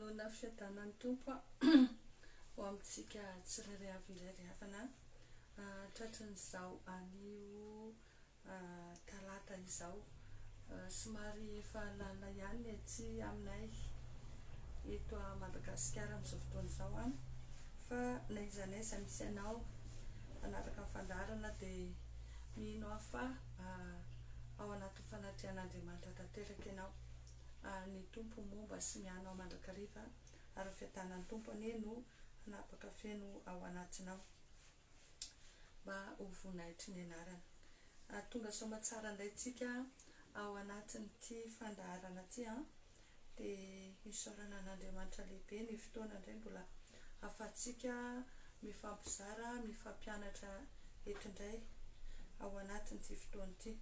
Manonona fiadanan'ny Tompo ho amintsika tsirairay avy indray ry havana. Tratran'izao anio talata izao. Somary efa lalina ihany ny aty aminay eto Madagasikara amin'izao fotoana izao an. Fa na aiza na aiza misy anao manaraka ny fandaharana dia mino aho fa ao anatin'ny fanatrehan'Andriamanitra tanteraka ianao. Ary ny Tompo momba sy miahy anao mandrakariva ary ny fiadanan'ny Tompo anie no hanapaka feno ao anatinao mba ho voninahitry ny anarany. Tonga soamatsara indray tsika ao anatin'ity fandaharana ity an! Dia isaorana an'Andriamanitra lehibe ny fotoana indray mbola ahafahantsika mifampizara, mifampianatra eto indray ao anatin'ity fotoana ity.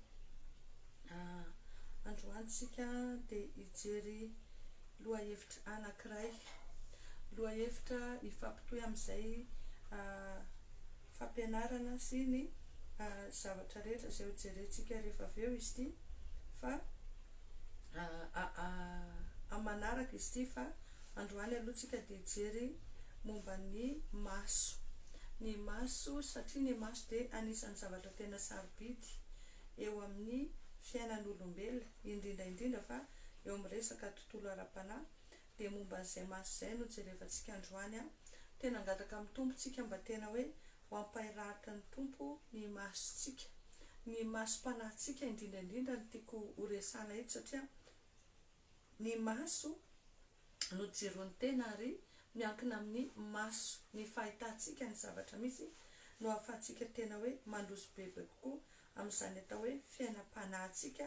Androany tsika dia hijery lohahevitra anankiray, lohahevitra hifampitohy amin'izay fampianarana sy ny zavatra rehetra izay hojerentsika rehefa avy eo izy ity fa amin'ny manaraka izy ity fa androany aloha tsika dia hijery momba ny maso. Ny maso satria ny maso dia anisan'ny zavatra tena sarobidy eo amin'ny fiainan'olombelona, indrindra indrindra fa eo amin'ny resaka tontolo ara-panahy dia momba an'izay maso izay no jerevantsika androany an! Tena angataka amin'ny Tompo tsika mba tena hoe ho ampairatin'ny Tompo ny masontsika, ny masom-panahintsika indrindra indrindra no tiako ho resahana eto satria ny maso no jiron'ny tena ary miankina amin'ny maso, ny fahitantsika ny zavatra misy no ahafahantsika tena hoe mandroso bebe kokoa amin'izany atao hoe fiainam-panahintsika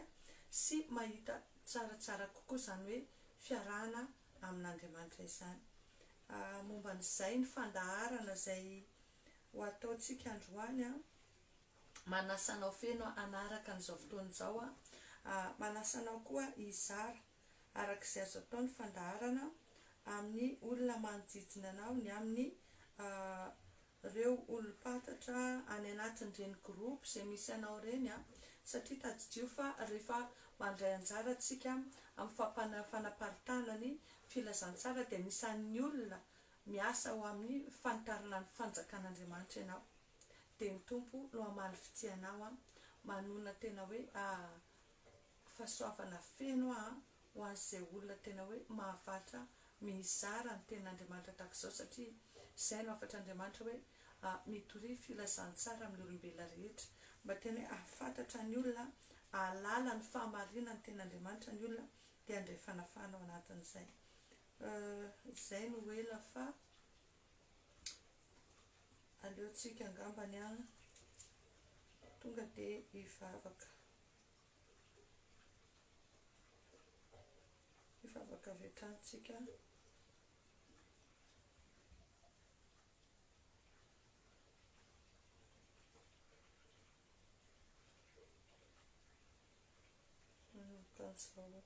sy mahita tsaratsara kokoa izany hoe fiarahana amin'Andriamanitra izany. Momba an'izay ny fandaharana izay ho ataontsika androany an. Manasa anao feno hanaraka an'izao fotoana izao aho. Manasa anao koa hizara araka izay azo atao ny fandaharana amin'ny olona manodidina anao ny amin'ny reo olom-pantatra any anatin'ireny groupe izay misy anao ireny an, satria tadidio fa rehefa mandray anjara tsika amin'ny fanaparitahana ny filazantsara dia anisan'ny olona miasa ho amin'ny fanitarana ny fanjakan'Andriamanitra ianao dia ny Tompo no hamaly fitia anao an, manonona tena hoe fahasoavana feno an ho an'izay olona tena hoe mahavatra mizara ny tenin'Andriamanitra tahaka izao satria izay no hafatr'Andriamanitra hoe mitoria filazantsara amin'ny olombelona rehetra mba tena hoe hahafantatra ny olona hahalala ny fahamarinan'ny tenin'Andriamanitra ny olona dia handray fanafahana ao anatin'izay. Izay no ela fa aleontsika angambany an tonga dia hivavaka. Hivavaka avy hatrany tsika. Manomboka an'izao.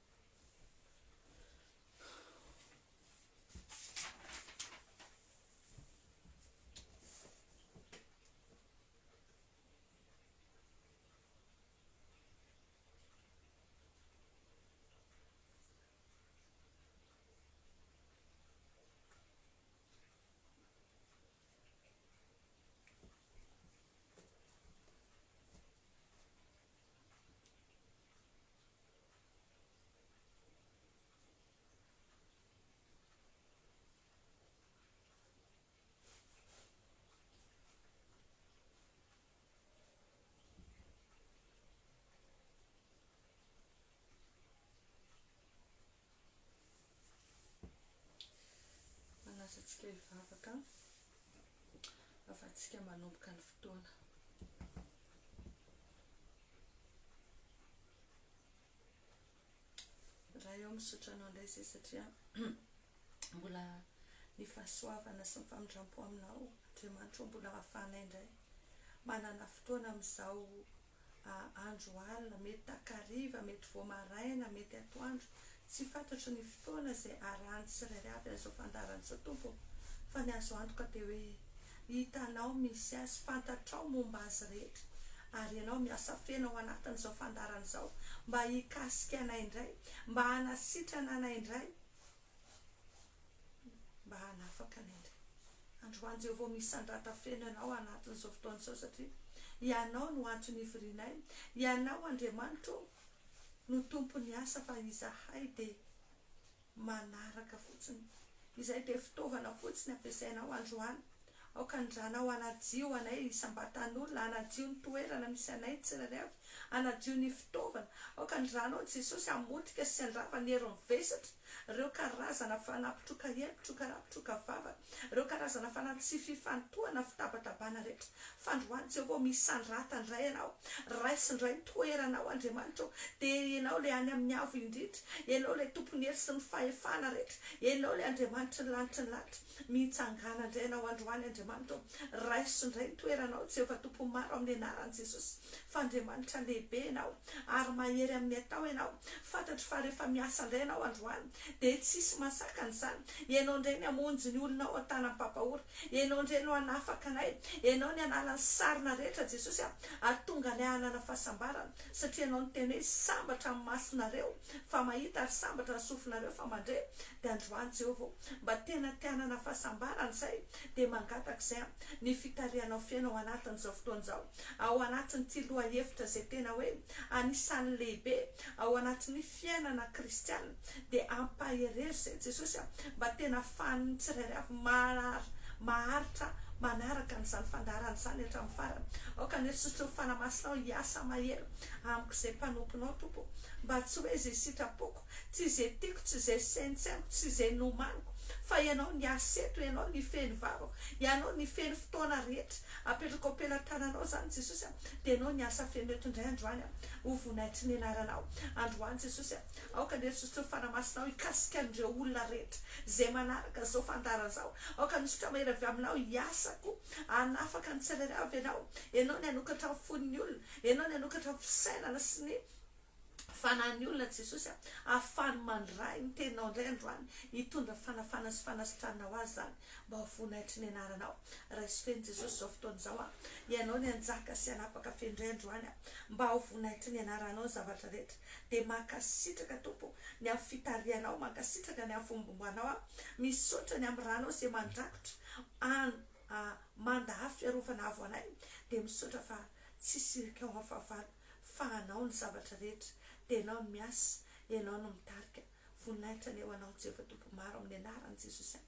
Manasa antsika hivavaka ahafahantsika manomboka ny fotoana. Ray ô, misaotra anao indray izay satria mbola ny fahasoavana sy ny famindrampo aminao Andriamanitra ô mbola ahafahanay indray manana fotoana amin'izao andro alina, mety takariva, mety vao maraina, mety atoandro, tsy fantatro ny fotoana izay arahan'ny tsirairay avy an'izao fandaharana izao Tompo ô, fa ny azo antoka dia hoe hitanao misy azy, fantatrao momba azy rehetra, ary Ianao miasa feno ao anatin'izao fandaharana izao mba hikasika anay indray, mba hanasitrana anay indray. mba hanafaka anay indray. Androany Jehovah misandrata feno Ianao anatin'izao fotoana izao satria Ianao no antony ivorianay, Ianao Andriamanitra ô no tompon'ny asa fa izahay dia manaraka fotsiny. Izahay dia fitaovana fotsiny ampiasainao androany. Aoka ny ranao hanadio anay isam-batan'olona, hanadio ny toerana misy anay tsirairay avy, hanadio ny fitaovana. Aoka ny ranao Jesosy hamotika sy handrava ny herin'ny vesatra, ireo karazana fanahy mpitroka hery, mpitroka ra, mpitroka vava, ireo karazana fanahy tsy fifantohana, fitabatabana rehetra. Fandroany Jehovah ô, misandrata indray Ianao, raiso indray ny toeranao Andriamanitra ô, dia Ianao ilay any amin'ny avo indrindra, Ianao ilay tompon'ny hery sy ny fahefana rehetra, Ianao ilay Andriamanitry ny lanitry ny lanitra, mitsangàna indray Ianao androany Andriamanitra ô, raiso indray ny toeranao Jehovah Tompon'ny maro amin'ny anaran'i Jesosy, fa Andriamanitra lehibe Ianao, ary mahery amin'ny atao Ianao, fantatro fa rehefa miasa indray Ianao androany, dia tsy hisy mahasakana izany, Ianao indray ny hamonjy ny olonao an-tanam-pampahory. Ianao indray no hanafaka anay, Ianao ny hanala ny sarona rehetra Jesosy a, hahatonga anay hanana fahasambarana, satria Ianao niteny hoe sambatra ny masonareo fa mahita ary sambatra ny sofinareo fa mandre, dia androany Jehovah o, mba tena te hanana fahasambarana izay, dia mangataka izay a, ny fitarihanao feno ao anatin'izao fotoana izao, ao anatin'ity lohahevitra izay tena hoe anisan'ny lehibe ao anatin'ny fiainana kristiana, dia ampaherezo izay Jesosy a, mba tena afahan'ny tsirairay avy maharitra manaraka an'izany fandaharana izany hatramin'ny farany. Aoka anie sotro ny Fanahy Masinao hiasa mahery amiko izay mpanomponao Tompo, mba tsy hoe izay sitrapoko, tsy izay tiako, tsy izay saintsainiko, tsy izay nomaniko, fa Ianao niasa eto, Ianao nifehy ny vavako, Ianao nifehy ny fotoana rehetra. Apetrako am-pelatananao izany Jesosy a, dia Ianao niasa feno eto indray androany a, ho voninahitry ny anaranao androany Jesosy a. Aoka anie Jesosy ny Fanahy Masinao hikasika an'ireo olona rehetra izay manaraka izao fandaharana izao. Aoka ny zotra mahery avy aminao hiasa koa hanafaka ny tsirairay avy Ianao. Ianao ny hanokatra ny fon'ny olona. Ianao ny hanokatra ny fisainana sy ny fanahin'ny olona Jesosy a, ahafahany mandray ny teninao indray androany, hitondra fanafana sy fanasitranana ho azy izany. Mba ho voninahitry ny anaranao. Raiso feno Jesosy izao fotoana izao a. Ianao ny hanjaka sy hanapaka feno indray androany a. Mba ho voninahitry ny anaranao ny zavatra rehetra. Dia mankasitraka Tompo ny amin'ny fitarihanao, mankasitraka ny amin'ny fombombanao aho. Misaotra ny amin'ny ranao izay mandrakotra an a manda afo fiarovana avo anay. Dia misaotra fa tsisy irika ao amin'ny fahavalo fa anao ny zavatra rehetra. Dia ianao no miasa, ianao no mitarika. Voninahitra anie ho anao Jehovah Tompo maro amin'ny anaran'i Jesosy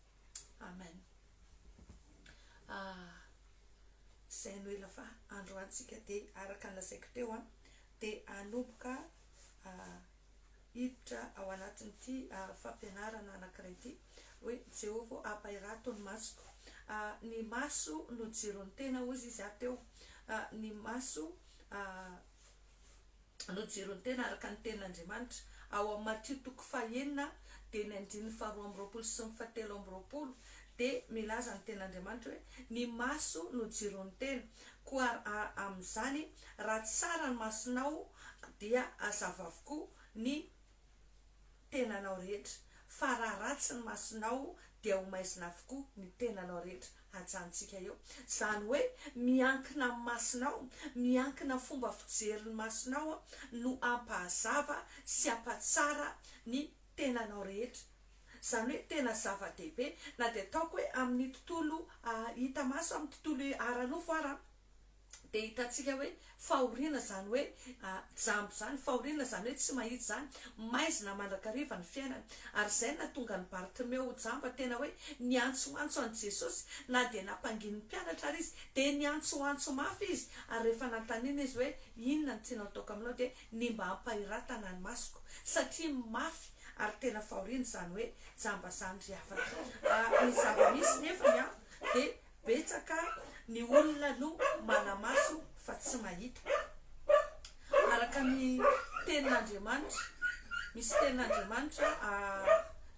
Amen. Ah, izay no ela fa androany tsika dia araka ny lazaiko teo an, dia hanomboka hiditra ao anatin'ity fampianarana anankiray ity hoe Jehovah ampahirato ny masoko. Ny maso no jiron'ny tena hozy izy aho teo. Ny maso no jiron'ny tena araka ny tenin'Andriamanitra. Ao amin'ny Matio toko fahenina dia ny andininy faharoa amby roapolo sy ny fahatelo amby roapolo dia milaza ny tenin'Andriamanitra hoe ny maso no jiron'ny tena. Koa amin'izany raha tsara ny masonao dia hazava avokoa ny tenanao rehetra, fa raha ratsy ny masonao dia ho maizina avokoa ny tenanao rehetra. Hajanontsika eo. Izany hoe miankina amin'ny masonao, miankina fomba fijerin'ny masonao no hampahazava sy hampatsara ny tenanao rehetra. Izany hoe tena zava-dehibe na dia ataoko hoe amin'ny tontolo hita maso, amin'ny tontolo ara-nofo ara, dia hitantsika hoe fahoriana izany hoe jamba izany, fahoriana izany hoe tsy mahita izany, maizina mandrakariva ny fiainana. Ary izay no nahatonga an'i Bartimeo ho jamba, tena hoe niantsoantso an'i Jesosy, na dia nampanginin'ny mpianatra ary izy, dia niantsoantso mafy izy, ary rehefa nanontaniana izy hoe inona no tianao ataoko aminao dia ny mba hampahiratana ny masoko, satria mafy ary tena fahoriana izany hoe jamba izany ry havana. Ny zava-misy nefany dia Betsaka ny olona no manamaso fa tsy mahita. Araka ny tenin'Andriamanitra, misy tenin'Andriamanitra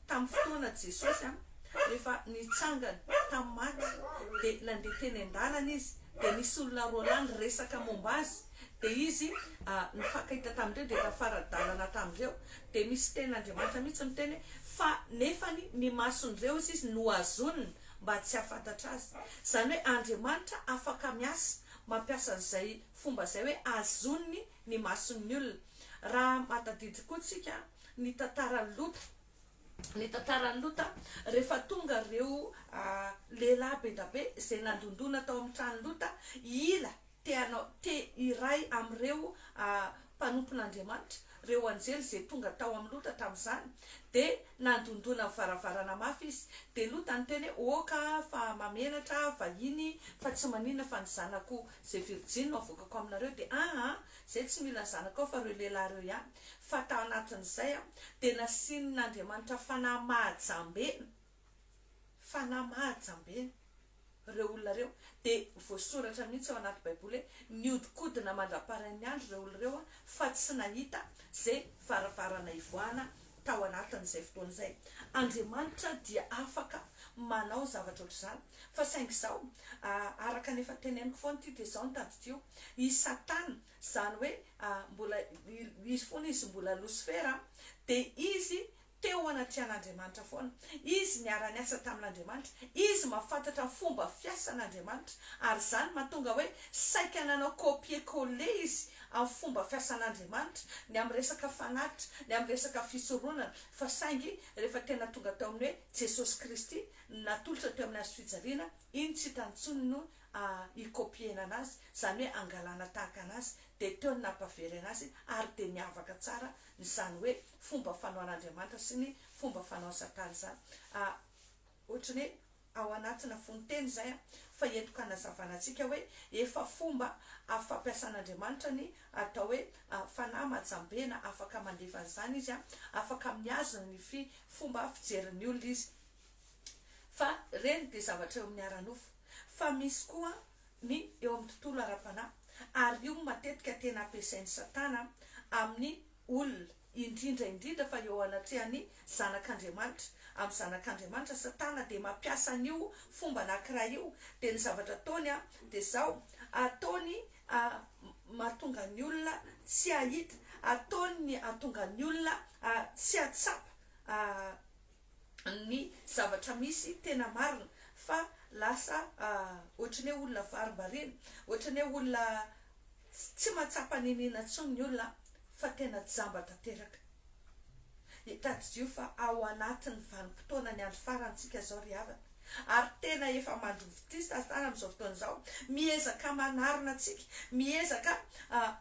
tamin'ny fotoana Jesosy rehefa nitsangana tamin'ny maty dia nandeha teny an-dalana izy dia nisy olona roalahy niresaka momba azy dia izy nifankahita tamin'ireo dia tafara-dalana tamin'ireo dia misy tenin'Andriamanitra mihitsy miteny hoe fa nefany ny mason'ireo izy nohazonina mba tsy hahafantatra azy. Izany hoe Andriamanitra afaka miasa, mampiasa an'izay fomba izay hoe azoniny ny mason'ny olona. Raha mahatadidy koa tsika ny tantaran'i Lota. Ny tantaran'i Lota, rehefa tonga ireo lehilahy be da be izay nandondona tao amin'ny tranon'i Lota hila te hanao, te hiray amin'ireo mpanompon'Andriamanitra, ireo anjely izay tonga tao amin'i Lota tamin'izany, dia nandondona ny varavarana mafy izy. Dia Lota niteny hoe, Oka fa mamenatra aho, vahiny, fa tsy maninona fa ny zanako izay virjiny no avoakako aminareo. Dia aa, izay tsy mila ny zanakao fa ireo lehilahy ireo ihany. Fa tao anatin'izay dia nasian'Andriamanitra fanahy mahajambena, fanahy mahajambena ireo olona ireo. Dia voasoratra mihitsy ao anaty Baiboly hoe nihodinkodina mandra-parain'ny andro ireo olona ireo fa tsy nahita izay varavarana hivoahana tao anatin'izay fotoana izay. Andriamanitra dia afaka manao zavatra ohatr'izany. Fa saingy izao, araka ny efa teneniko foana ity dia izao no tadidio, i Satana Izany hoe mbola izy foana izy mbola losifera dia izy teo anatrehan'Andriamanitra foana. Izy niara-niasa tamin'Andriamanitra. Izy mahafantatra ny fomba fiasan'Andriamanitra. Ary izany mahatonga hoe saika nanao copier coller izy amin'ny fomba fiasan'Andriamanitra, ny amin'ny resaka fanatitra, ny amin'ny resaka fisoronana. Fa saingy rehefa tena tonga teo amin'ny hoe Jesosy Kristy natolotra teo amin'ny hazofijaliana, iny tsy hitany intsony no hi-copier-na anazy, izany hoe hangalana tahaka anazy, dia teo no nampavery anazy ary dia niavaka tsara izany hoe fomba fanao an'Andriamanitra sy ny fomba fanaon'i Satana izany. Ohatran'ny hoe ao anatina fononteny izay fa entiko hanazavana antsika hoe efa fomba fampiasan'Andriamanitra ny atao hoe fanahy majambena, afaka mandefa an'izany izy, afaka mihazona ny fomba fijerin'ny olona izy. Fa ireny dia zavatra eo amin'ny ara-nofo. Fa misy koa ny eo amin'ny tontolo ara-panahy, ary io matetika tena ampiasain'i Satana amin'ny olona, indrindra indrindra fa eo anatrehan'ny zanak'Andriamanitra. Amin'ny zanak'Andriamanitra, Satana dia mampiasa an'io fomba anankiray io. Dia ny zavatra ataony dia izao, ataony mahatonga ny olona tsy hahita, ataony ny hahatonga ny olona tsy hahatsapa ny zavatra misy tena marina fa lasa ohatran'ny hoe olona varimbariana, ohatran'ny hoe olona tsy mahatsapa n'inona intsony ny olona fa tena jamba tanteraka. Tadidio fa ao anatin'ny vanim-potoana ny andro farany tsika izao ry havana ary tena efa mandrovitia satana amin'izao fotoana izao, miezaka manarina antsika, miezaka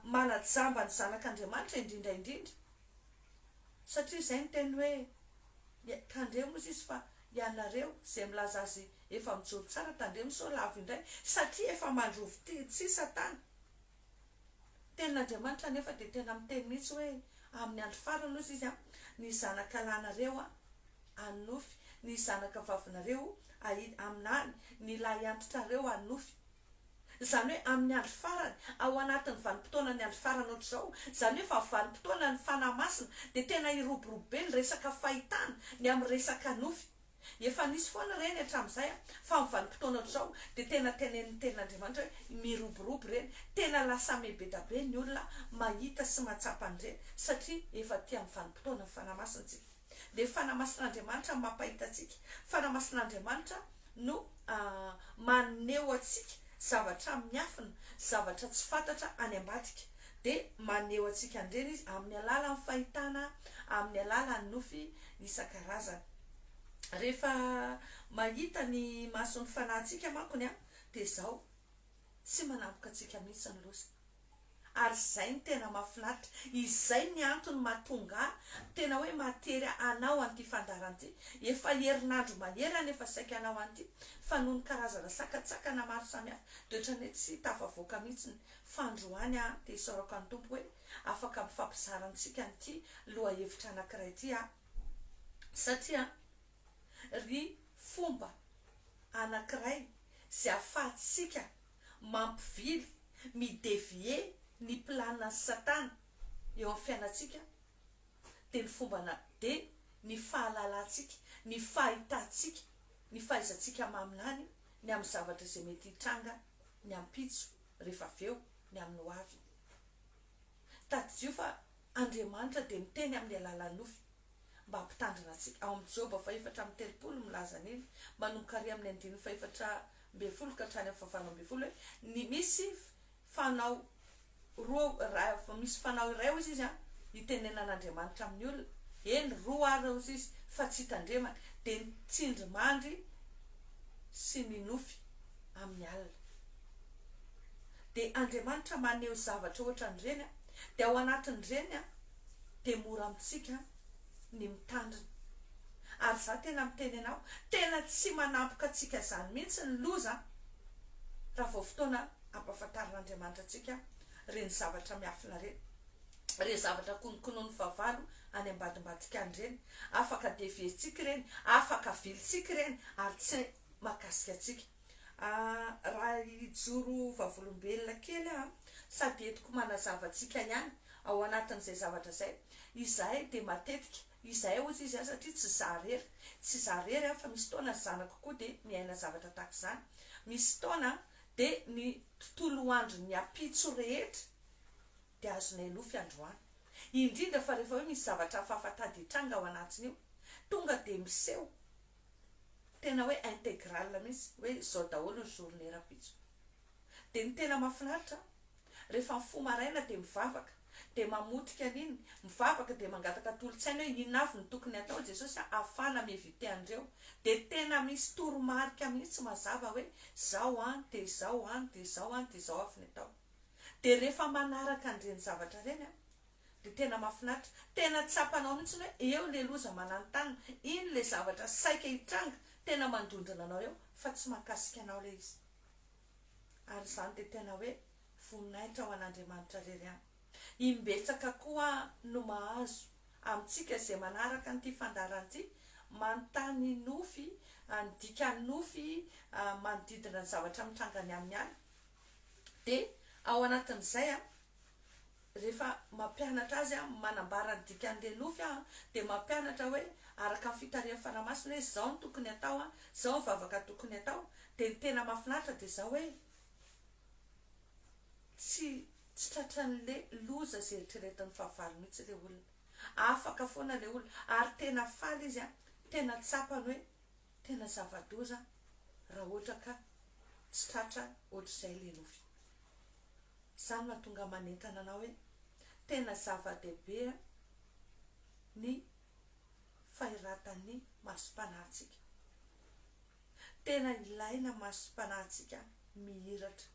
manajamba ny zanak'Andriamanitra indrindra indrindra. Satria izay ny teniny hoe, Tandremo ozy izy fa ianareo izay milaza azy efa mijoro tsara tandremo sao lavo indray satria efa mandrovi-tsy satana. Tenin'Andriamanitra anefa dia tena miteny mihitsy hoe amin'ny andro farany ozy izy an, ny zanaka lahinareo hanonofy, ny zanaka vavinareo haminany, ny lahy antitrareo hanonofy. Izany hoe amin'ny andro farany, ao anatin'ny vanim-potoanan'ny andro farany ohatr'izao, izany hoe efa vanim-potoanan'ny Fanahy Masina, dia tena hiroborobo be ny resaka fahitana, ny amin'ny resaka nofy. Efa nisy foana ireny hatramin'izay an, fa amin'ny vanim-potoana ohatr'izao dia tena tenenin'ny Tenin'Andriamanitra hoe miroborobo ireny, tena lasa mibedabe ny olona mahita sy mahatsapa an'ireny, satria efa aty amin'ny vanim-potoanan'ny Fanahy Masina isika. Dia Fanahy Masin'Andriamanitra no mampahita antsika, Fanahy Masin'Andriamanitra no maneho antsika zavatra miafina, zavatra tsy fantatra any ambadika. Dia maneho antsika an'ireny izy amin'ny alalan'ny fahitana, amin'ny alalan'ny nofy isan-karazany. Rehefa mahita ny mason'ny fanahintsika mankony dia izao, tsy manampoka antsika mihitsy ny loza. Ary izay no tena mahafinaritra. Izay ny antony mahatonga ahy tena hoe mahatery hanao an'ity fandaharana ity. Efa herinandro mahery aho nefa saika hanao an'ity fa noho ny karazana sakantsakana maro samihafa dia ohatran'ny hoe tsy tafavoaka mihitsy ny fandroany aho dia isaorako an'ny Tompo hoe afaka mifampizara amintsika an'ity lohahevitra anankiray ity aho satria ry fomba anankiray izay ahafahantsika mampivily, mi-devier ny planina-n'i Satana eo amin'ny fiainantsika dia ny fombana dia ny fahalalantsika, ny fahitantsika, ny fahaizantsika maminany ny amin'ny zavatra izay mety hitranga ny ampitso rehefa avy eo, ny amin'ny ho avy. Tadidio fa Andriamanitra dia miteny amin'ny alalan'ny nofy mba hampitandrina antsika. Ao amin'ny Joba fahefatra amby 30 milaza an'iny, manomboka ary amin'ny andininy fahefatra 14 ka hatrany amin'ny fahavalo 12 hoe ny misy fanao roa raha misy fanao iray hozy izy an, itenenan'Andriamanitra amin'ny olona, eny roa ary hozy izy, fa tsy tandremana, dia ny tsindrimandry sy ny nofy amin'ny alina. Dia Andriamanitra maneho zavatra ohatran'ireny an, dia ao anatin'ireny an, dia mora amintsika ny mitandrina. Ary za tena miteny anao, tena tsy manampoka antsika izany mihitsy ny loza raha vao fotoana ampahafantarin'Andriamanitra antsika ireny zavatra miafina ireny. Ireny zavatra konokonoin'ny fahavalo any ambadimbadika any ireny. Afaka devier-tsika ireny, afaka avilintsika ireny ary tsy mahakasika antsika. Raha hijoro vavolombelona kely aho, sady entiko manazava antsika ihany ao anatin'izay zavatra izay, izahay dia matetika, izahay hozy izy satria tsy za irery, tsy za irery aho fa misy taona ny zanako koa dia miaina zavatra tahaka izany, misy taona dia ny tontolo andron'ny ampitso rehetra dia azonay nofy androany. Indrindra fa rehefa hoe misy zavatra hafahafa tady hitranga ao anatin'io, tonga dia miseho tena hoe intégrale mihitsy hoe izao daholo ny journée rahampitso. Dia ny tena mahafinaritra, rehefa mifoha maraina dia mivavaka, dia mamotika an'iny, mivavaka dia mangataka tolo-tsaina hoe inona avy no tokony hatao Jesosy a, ahafahana mi-éviter an'ireo. Dia tena misy toromarika mihitsy mazava hoe izao an, dia izao an, dia izao an, dia izao avy ny atao. Dia rehefa manaraka an'ireny zavatra ireny an, dia tena mahafinaritra. Tena tsapanao mihitsy hoe eo ilay loza mananontanona, iny ilay zavatra saika hitranga, tena mandondona anao eo, fa tsy mahakasika anao ilay izy. Ary izany dia tena hoe voninahitra ho an'Andriamanitra irery ihany. Imbetsaka koa no mahazo amintsika izay manaraka an'ity fandaharana ity, manontany nofy, ny dikan'ny nofy manodidina ny zavatra mitranga any aminy any. Dia ao anatin'izay an, rehefa mampianatra azy aho, manambara ny dikan'ilay nofy aho, dia mampianatra hoe araka ny fitarihan'ny Fanahy Masina hoe izao no tokony atao an, izao ny vavaka tokony atao, dia ny tena mahafinaritra dia izao hoe tsy tsy tratran'ilay loza izay eritreretin'ny fahavalo mihitsy ilay olona. Afaka foana ilay olona ary tena faly izy an, tena tsapany hoe Tena zava-doza raha ohatra ka tsy tratra ohatr'izay le nofy. Izany mahatonga manentana anao hoe tena zava-dehibe ny fahiratan'ny masom-panahintsika. Tena ilaina masom-panahintsika mihiratra.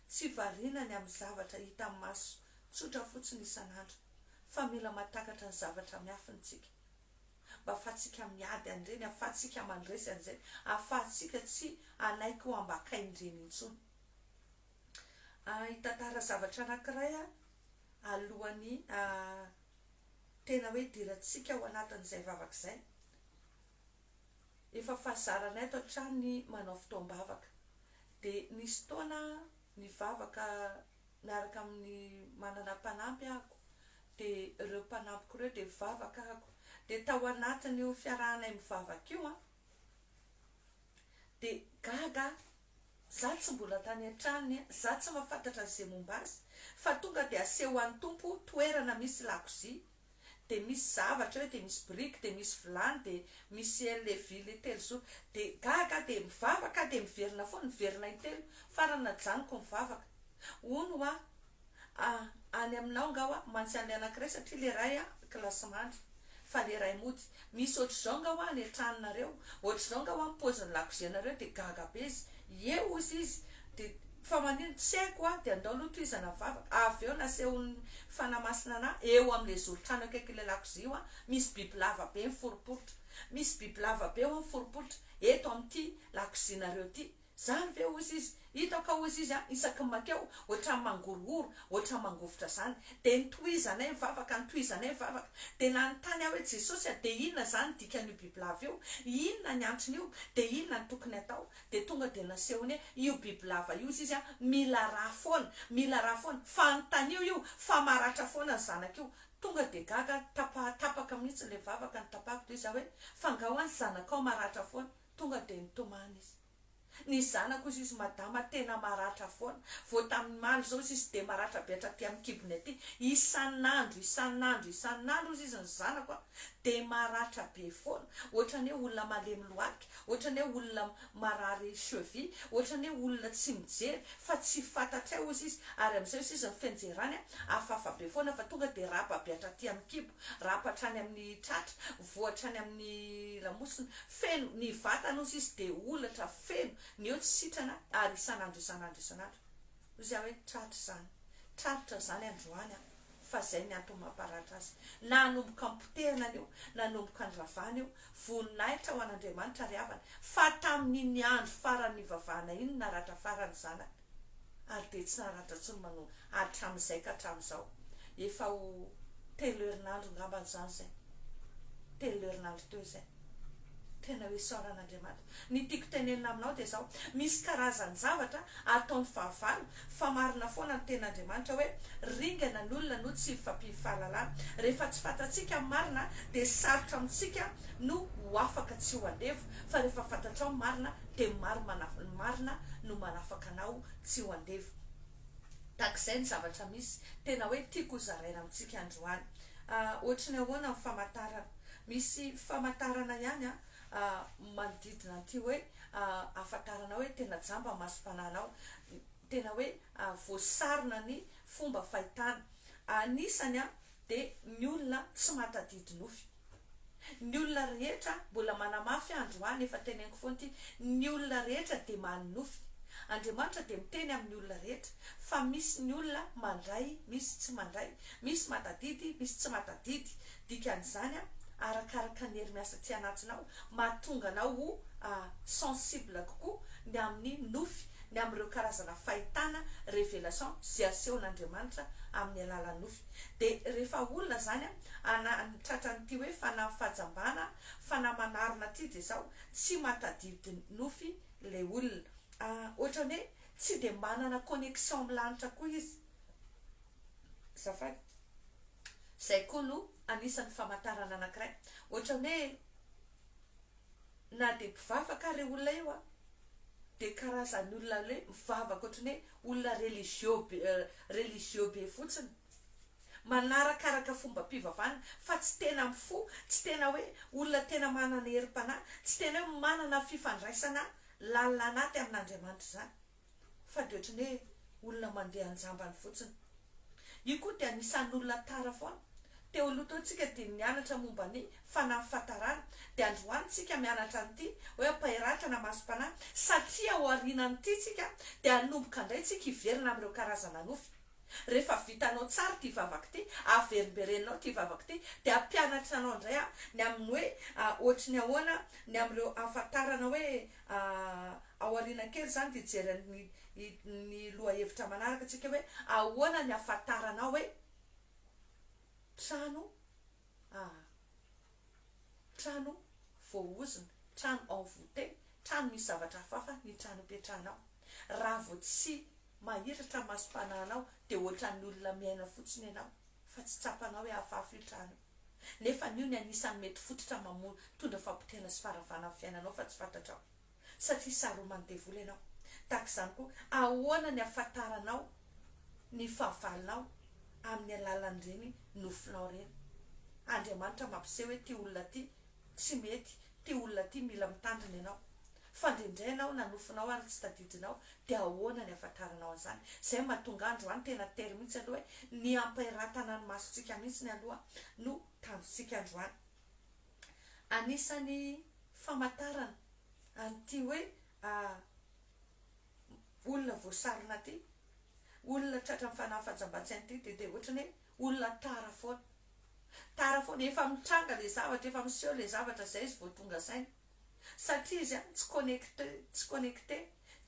Tsy variana ny amin'ny zavatra hita maso tsotra fotsiny isan'andro fa mila mahatakatra ny zavatra miafina isika. mba afahantsika miady an'ireny, afahantsika mandresy an'izay, afahantsika tsy hanaiky ho ambakain'ireny intsony. Hitantara zavatra anankiray aho alohan'ny tena hoe hidirantsika ao anatin'izay vavaka izay. Efa fahazaranay ato an-trano ny manao fotoam-bavaka. Dia nisy fotoana nivavaka miaraka amin'ny manana mpanampy ahako dia ireo mpanampiko ireo dia mivavaka ahako dia tao anatin'io fiarahanay mivavaka io an dia gaga aho za tsy mbola tany an-tranony an za tsy mahafantatra an'izay momba azy fa tonga dia aseho an'ny Tompo toerana misy lakozia dia misy zavatra eo dia misy biriky dia misy vilany dia misy LV telozoro dia gaga aho dia mivavaka aho dia miverina foana miverina intelo farany najanoko ny vavaka hono hoa ah any aminao nga hoa mantsy an'ilay anankiray satria le ray a kilasimandry fa le ray mody misy ohatr'izao nga hoa any an-tranonareo ohatr'izao nga hoa ny paozin'ny lakozianareo dia gaga be izy Ie hozy izy dia fa manino tsy haiko hoa dia andao aloha tohizana ny vavaka avy eo nasehon'ny Fanahy Masina anah eo amin'ilay zoron-trano akaikin'ilay lakozia hoa misy bibilava be miforiporitra misy bibilava be hoa miforiporitra eto amin'ity lakozianareo ity zany ve hozy izy hitako ka hozy izy an isaky ny makeo ohatran'ny mangorohoro ohatran'ny mangovitra zany dia nitohizanay ny vavaka nitohizanay ny vavaka dia nanontany aho hoe Jesosy a dia inona zany dikan'io bibilava io inona ny anton'io dia inona ny tokony atao Dia tonga dia nasehony hoe io bibilava io izy an, mila rà foana, mila rà foana, fa anontanio io fa maratra foana ny zanaka io. Tonga dia gaga aho, tapa, tapaka mihitsy ilay vavaka notapahako dia izy aho hoe fa nga hoa ny zanakao maratra foana? Tonga dia nitomany izy. Ny zanako ozy izy madama tena maratra foana, vao tamin'ny omaly izao ozy izy dia maratra be hatraty amin'ny kibony aty, isan'andro isan'andro isan'andro ozy izy ny zanako a, dia maratra be foana, ohatran'ny hoe olona malemy lohalika, ohatran'ny hoe olona marary cheville, ohatran'ny hoe olona tsy mijery fa tsy fantatray ozy izy, ary amin'izay ozy izy ny fianjerany a, hafahafa be foana fa tonga dia rapa be hatraty amin'ny kibo. Rapa hatrany amin'ny tratra, voa hatrany amin'ny lamosina, feno ny vatana ozy izy dia holatra feno, ny eo tsy sitrana ary isan'andro isan'andro isan'andro. Ozy aho hoe tratra izany, tratra izany androany an, fa izay ny antony mamparatra azy. Nanomboka nipotehana an'io, nanomboka niravana io, voninahitra ho an'Andriamanitra ry havana, fa tamin'iny andro farany nivavahana iny no naratra farany zanaka. ary dia tsy naratra intsony manoa hatramin'izay ka hatramin'izao. Efa ho telo herinandro ngambany izany izay. Telo herinandro teo izay. Tena hoe isaorana Andriamanitra. Ny tiako tenenina aminao dia izao, misy karazan-javatra ataon'ny fahavalo fa marina foana ny tenin'Andriamanitra hoe ringana ny olona no tsy hifampifahalalana. Rehefa tsy fantatsika ny marina dia sarotra amintsika no ho afaka tsy ho andevo fa rehefa fantatrao ny marina dia maro ny marina no manafaka anao tsy ho andevo. Tahak'izay ny zavatra misy tena hoe tiako ho zaraina amintsika androany. Ohatry ny ahoana ny famantarana? Misy famantarana ihany manodidina an'ity hoe ahafantaranao hoe tena jamba ny masom-panahinao, tena hoe voasarona ny fomba fahitana. Anisany dia ny olona tsy mahatadidy nofy. Ny olona rehetra, mbola manamafy aho androany, efa teneniko foana ity, ny olona rehetra dia manonofy. Andriamanitra dia miteny amin'ny olona rehetra, fa misy ny olona mandray, misy tsy mandray, misy mahatadidy, misy tsy mahatadidy. Dikan'izany, arakaraka ny hery miasa aty anatinao, mahatonga anao ho sensible kokoa ny amin'ny nofy, ny amin'ireo karazana fahitana, révélation, izay asehon'Andriamanitra amin'ny alalan'ny nofy. Dia rehefa olona izany ana ny tratran'ity hoe fanahy fahajambana, fanahy manarona ity dia izao, tsy mahatadidy nofy ilay olona. Ohatran'ny hoe tsy dia manana connexion amin'ny lanitra koa izy. Azafady. Izay koa no anisan'ny famantarana anankiray. Ohatran'ny hoe na dia mpivavaka ary io olona io an, dia karazan'ny olona hoe mivavaka ohatran'ny hoe olona religieux be, religieux be fotsiny. Manarakaraka fombam-pivavahana fa tsy tena mifoha, tsy tena hoe olona tena manana herim-panahy, tsy tena hoe manana fifandraisana lalina anaty amin'Andriamanitra izany fa dia ohatran'ny hoe olona mandeha an-jambany fotsiny. Io koa dia anisan'ny olona tara foana. Teo aloha teo tsika dia nianatra momba ny fanahy fahatarana, dia androany tsika mianatra an'ity hoe ampahiratana masom-panahy satria ao aorianan'ity tsika dia hanomboka indray tsika hiverina amin'ireo karazana nofy. Rehefa vitanao tsara ity vavaka ity, averimbereninao ity vavaka ity, dia hampianatra anao indray aho ny amin'ny hoe ohatry ny ahoana ny amin'ireo ahafantarana hoe ao aoriana kely izany dia hijery an'ny ny lohahevitra manaraka tsika hoe ahoana ny ahafantaranao hoe trano trano voaozona, trano envoûté, trano misy zavatra hafahafa ny trano ipetrahanao. Raha vao tsy Mahiratra ny masom-panahinao dia ohatran'ny olona miaina fotsiny ianao fa tsy tsapanao hoe hafahafa io trano io. Nefa anio ny anisan'ny mety fototra mamono mitondra fampotehana sy faharavana amin'ny fiainanao fa tsy fantatrao. Satria saroman'ny devoly ianao. Tahaka izany koa, ahoana ny ahafantaranao ny fahavalonao amin'ny alalan'ireny nofinao ireny? Andriamanitra mampiseho hoe ity olona ity tsy mety, ity olona ity mila mitandrina ianao. Fa indraindray ianao na nofinao ary tsy tadidinao dia ahoana ny ahafantaranao an'izany? Izay no mahatonga ahy androany tena tery mihitsy aloha hoe ny hampahiratana ny masontsika mihitsy aloha no tanjontsika androany. Anisan'ny famantarana an'ity hoe olona voasarona ity, olona tratran'ny fanahy fahajamban-tsaina ity dia dia ohatran'ny hoe olona tara foana. Tara foana, efa mitranga ilay zavatra, efa miseho ilay zavatra izay izy vao tonga saina. Satria izy an, tsy connecte, tsy connecté,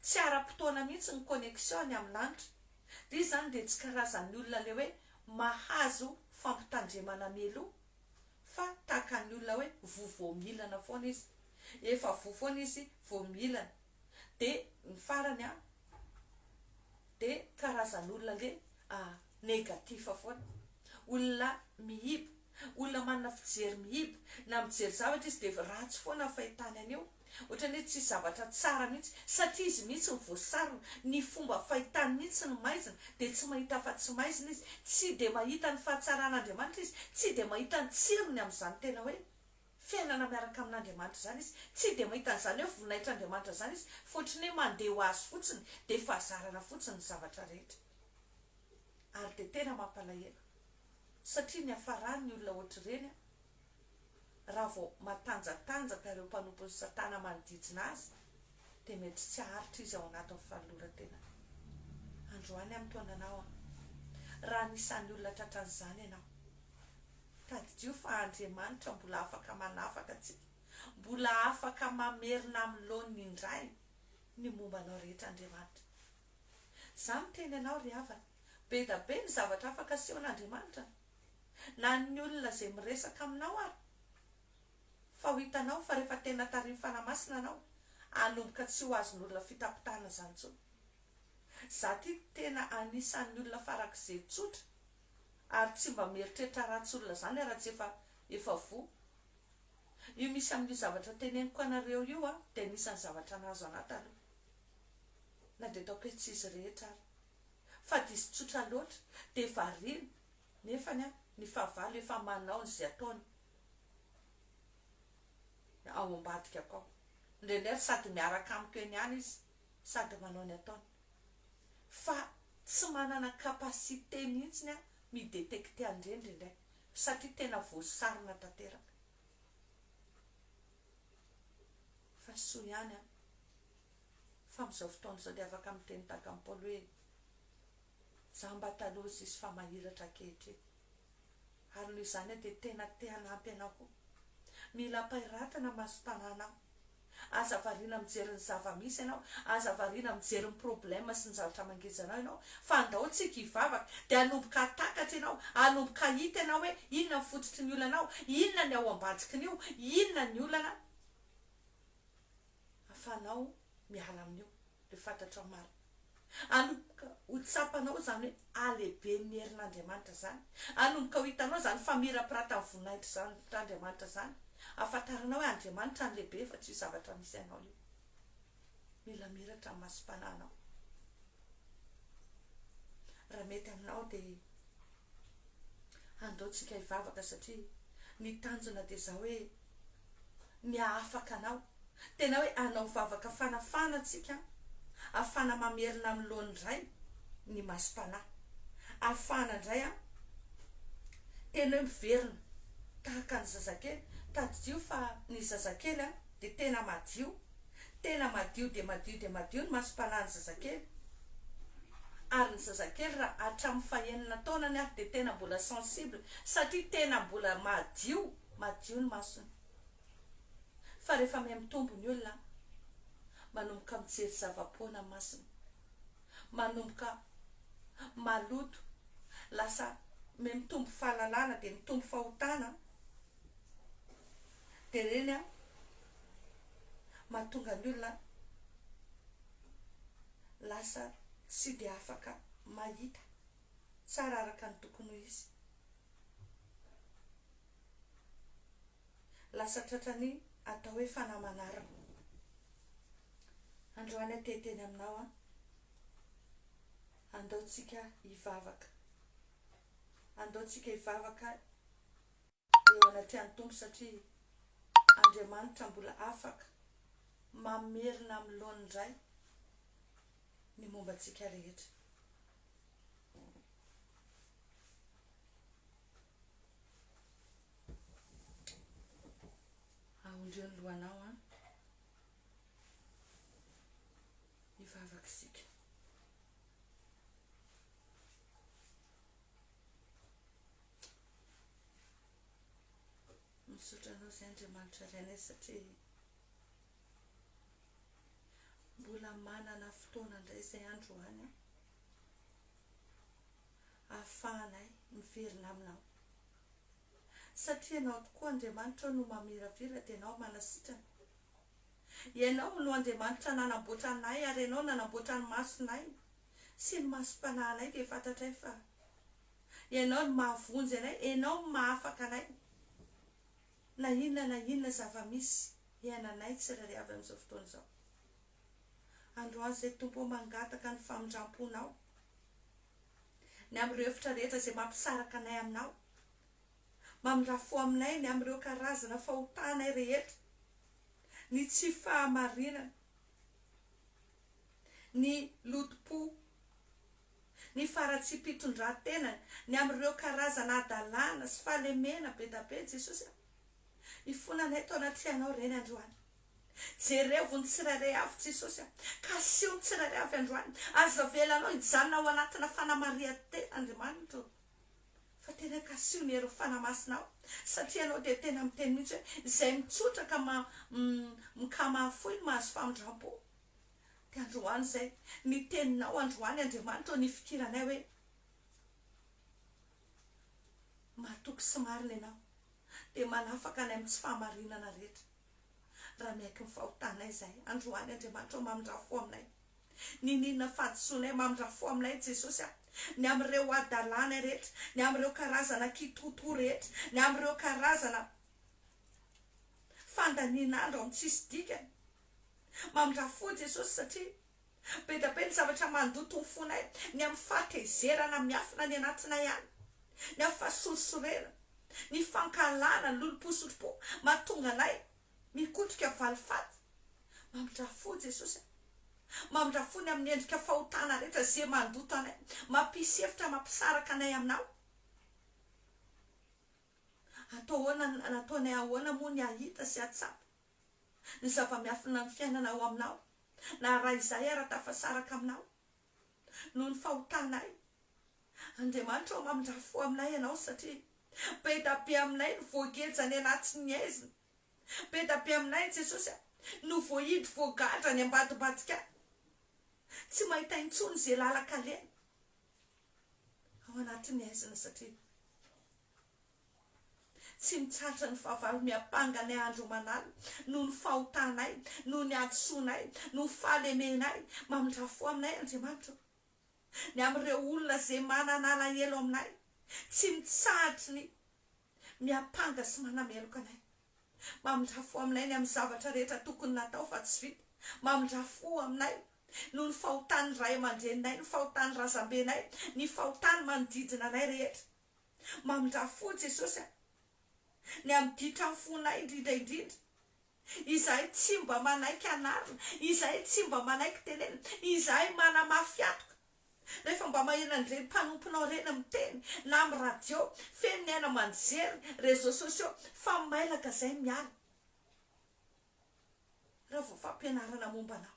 tsy ara-potoana mihitsy ny connexion-ny amin'ny lanitra. Dia izy izany dia tsy karazan'ny olona ilay hoe mahazo fampitandremana mialoha fa tahaka ny olona hoe voa vao mihilana foana izy. Efa voa foana izy vao mihilana. Dia ny farany an, dia karazan'olona le négatif foana. Olona miiba, olona manana fijery miiba, na mijery zavatra izy dia ratsy foana ny fahitany an'io. Ohatran'ny hoe tsisy zavatra tsara mihitsy satria izy mihitsy no voasarona, ny fomba fahitany mihitsy no maizina dia tsy mahita afa-tsy maizina izy, tsy dia mahita ny fahatsaran'Andriamanitra izy, tsy dia mahita ny tsirony amin'izany tena hoe fiainana miaraka amin'Andriamanitra izany izy, tsy dia mahita an'izany hoe voninahitr'Andriamanitra izany izy fa ohatran'ny hoe mandeha ho azy fotsiny dia fahazarana fotsiny ny zavatra rehetra. Ary dia tena mampalahelo satria ny hafaran'ny olona ohatr'ireny an, raha vao matanjatanjaka ireo mpanompon'i Satana manodidina azy, dia mety tsy haharitra izy ao anatin'ny fanoloran-tenany. Androany amin'ny taonanao an, raha anisan'ny olona tratran'izany ianao, tadidio fa Andriamanitra mbola afaka manafaka antsika, mbola afaka mamerina amin'ny laoniny indray ny momba anao rehetra Andriamanitra. Izaho miteny anao ry havana, be da be ny zavatra afaka asehon'Andriamanitra na ny olona izay miresaka aminao ary fa ho hitanao fa rehefa tena tarihin'ny Fanahy Masina anao hanomboka tsy ho azon'olona fitapitahana izany intsony. Za ty tena anisan'ny olona farak'izay tsotra ary tsy mba mieritreritra ratsy olona izany aho raha tsy efa efa voa. Io misy amin'io zavatra teneniko anareo io an dia anisan'ny zavatra nahazo anah taloha. Na dia ataoko hoe tsy izy rehetra ary. Fa diso tsotra loatra dia variana nefany an ny fahavalo efa manao ny izay ataony ao ambadikako ao. Indraindray ary sady miaraka amiko eny ihany izy sady manao ny ataony. Fa tsy manana capacité mihitsiny aho mi-detecter an'ireny indraindray satria tena voasarona tanteraka. Fa soa ihany an. Fa amin'izao fotoana izao dia afaka miteny tahaka an'i Paoly hoe, Jamba taloha izy fa mahiratra ankehitriny. Ary noho izany aho dia tena te hanampy anao koa. Mila ampahiratana masom-panahinao. Aza variana mijery ny zava-misy ianao, aza variana mijery ny problème sy ny zavatra mangeja anao ianao, fa andao tsika hivavaka, dia hanomboka hahatakatra ianao, hanomboka hahita ianao hoe inona ny fototry ny olanao, inona ny ao ambadikin'io, inona ny olana ahafahanao miala amin'io, dia fantatrao marina. Hanomboka ho tsapanao izany hoe halehiben'ny herin'Andriamanitra izany. Hanomboka ho hitanao izany famirapiratan'ny voninahitr'Andriamanitra izany. Hahafantaranao hoe Andriamanitra no lehibe fa tsy io zavatra misy anao io. Mila miratra ny masom-panahinao. Raha mety aminao dia andao tsika hivavaka satria ny tanjona dia izao hoe ny hahafaka anao. Tena hoe hanao vavaka fanafahana tsika ahafahana mamerina amin'ny laoniny indray ny masom-panahy. Ahafahana indray an, tena hoe miverina tahaka ny zazakely. Tadidio fa ny zazakely an dia tena madio. Tena madio dia madio dia madio ny masom-panahin'ny zazakely. Ary ny zazakely raha hatramin'ny fahenina taonany ary dia tena mbola sensible satria tena mbola madio, madio ny masony. Fa rehefa mihamitombo ny olona, manomboka mijery zava-poana masina, manomboka maloto, lasa mihamitombo fahalalana dia mitombo fahotana, dia ireny an, mahatonga ny olona lasa tsy dia afaka mahita tsara araka ny tokony ho izy. Lasa tratran'ny atao hoe fanahy manarina. Androany aho te hiteny aminao an, andao tsika hivavaka. Andao tsika hivavaka eo anatrehan'ny Tompo satria Andriamanitra mbola afaka mamerina amin'ny laoniny indray ny momba antsika rehetra. Ahondreo ny lohanao an. Hivavaka isika. Misaotra anao izay Andriamanitra Rainay satria mbola manana fotoana indray izay androany an. Ahafahanay miverina aminao. Satria Ianao tokoa Andriamanitra no mamiravira dia Ianao manasitrana. Ianao no Andriamanitra nanamboatra anay ary Ianao nanamboatra ny masonay sy ny masom-panahinay dia fantatray fa Ianao no mahavonjy anay, Ianao no mahafaka anay na inona na inona zava-misy. Iainanay tsirairay avy amin'izao fotoana izao. Androany izay Tompo ô mangataka ny famindramponao ny amin'ireo efitra rehetra izay mampisaraka anay aminao. Mamindrà fo aminay ny amin'ireo karazana fahotanay rehetra, ny tsy fahamarinana, ny lotom-po, ny faharatsiam-pitondran-tena, ny amin'ireo karazana hadalana sy fahalemena be da be Jesosy a! Hifona anay tao anatrehanao Reny androany. Jerevo ny tsirairay avy Jesosy a! Kasiho ny tsirairay avy androany. Aza avelanao hijanona ao anatina fanamarihan-tena Andriamanitra o! Fa tena kasiho ny herin'ny Fanahy Masinao satria Ianao dia tena miteny mihitsy hoe izay mitsotra ka ma ka mahafoy no mahazo famindram-po. Dia androany izay ny teninao androany Andriamanitra o nifikiranay hoe matoky sy marina Ianao dia manafaka anay amin'ny tsy fahamarinana rehetra. Raha miaiky ny fahotanay izahay androany Andriamanitra o mamindrà fo aminay. Niniana fahadisoanay mamindrà fo aminay Jesosy a! Ny amin'ireo hadalanay rehetra, ny amin'ireo karazana kitoatoa rehetra, ny amin'ireo karazana fandanian'andro amin'ny tsisy dikany. Mamindrà fo Jesosy satria be dia be ny zavatra mandoto ny fonay, ny amin'ny fahatezerana miafina any anatinay any, ny amin'ny fahasorisorena, ny fankahalana, ny lolompo sy otripo mahatonga anay mikotrika valifaty. Mamindrà fo Jesosy a! Mamindrà fo ny amin'ny endrika fahotana rehetra ze mandoto anay, mampisy efitra mampisaraka anay aminao. Atao ahoana, nataonay ahoana moa ny hahita sy hahatsapa ny zava-miafina ny fiainana ao aminao, na raha izahay ara tafasaraka aminao noho ny fahotanay. Andriamanitra ô mamindrà fo aminay ianao satria be da be aminay no voageja any anatin'ny aizina. Be da be aminay Jesosy a, no voahidy voagadra any ambadimbadika any. Tsy mahita intsony ze lalan-kalehany ao anatin'ny aizina satria tsy mitsahatra ny fahavalo miampanga anay andro aman'alina noho ny fahotanay, noho ny hadisoanay, noho ny fahalemenay. Mamindrà fo aminay Andriamanitra ô. Ny amin'ireo olona ze manana alahelo aminay, tsy mitsahatry ny miampanga sy manameloka anay. Mamindrà fo aminay ny amin'ny zavatra rehetra tokony natao fa tsy vita. Mamindrà fo aminay noho ny fahotan'ny ray aman-dreninay, ny fahotan'ny razambenay, ny fahotan'ny manodidina anay rehetra. Mamindrà fo Jesosy a! Ny amin'ny ditran'ny fonay indrindra indrindra. Izahay tsy mba manaiky anarina, izahay tsy mba manaiky tenenina, izahay manamafy atoka. Rehefa mba maheno an'ireny mpanomponao ireny miteny na amin'ny radio, feno ny haino aman-jery, réseaux sociaux, fa mailaka izay miala raha vao fampianarana momba anao.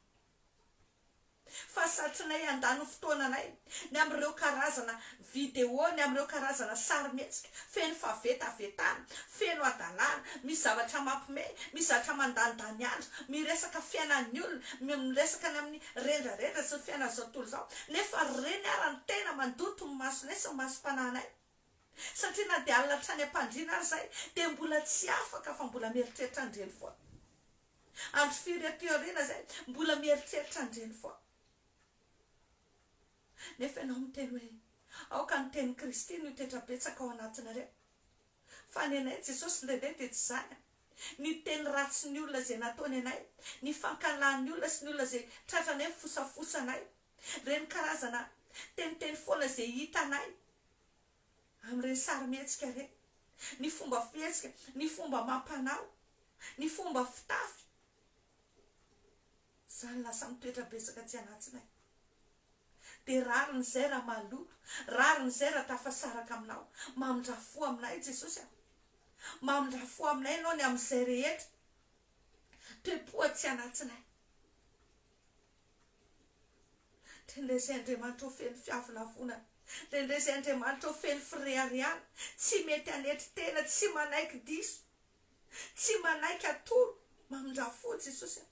Fa satrinay handany ny fotoananay ny amin'ireo karazana video, ny amin'ireo karazana sarimihetsika feno fahavetavetana, feno hadalana, misy zavatra mampimehy, misy zavatra mandanindany andro, miresaka fiainan'ny olona, miresaka ny amin'ny rendrarendra sy ny fiainan'izao tontolo izao, nefa ireny ara no tena mandoto ny masonay sy ny masom-panahinay. Satria na dia alina hatrany am-pandriana ary izahay dia mbola tsy afaka fa mbola mieritreritra an'ireny foana. Andro firy aty aoriana izay, mbola mieritreritra an'ireny foana. Nefa ianao miteny hoe, Aoka ny tenin'i Kristy no hitoetra betsaka ao anatinareo. Fa ny anay Jesosy indraindray dia tsy izany. Ny teny ratsin'ny olona izay nataony anay, ny fankahalan'ny olona sy ny olona izay tratranay mifosafosa anay, ireny karazana teniteny foana izay hitanay amin'ireny sarimihetsika ireny, ny fomba fihetsika, ny fomba amam-panao, ny fomba fitafy, izany lasa mitoetra betsaka aty anatinay. Dia rariny izay raha maloto, rariny izay raha tafasaraka aminao. Mamindrà fo aminay Jesosy a! Mamindrà fo aminay Ianao ny amin'izay rehetra toe-po aty anatinay. Indraindray izay Andriamanitra ho feno fiavonavonana, indraindray izay Andriamanitra ho feno fireharehana, tsy mety hanetry tena, tsy manaiky diso, tsy manaiky atoro. Mamindrà fo Jesosy a!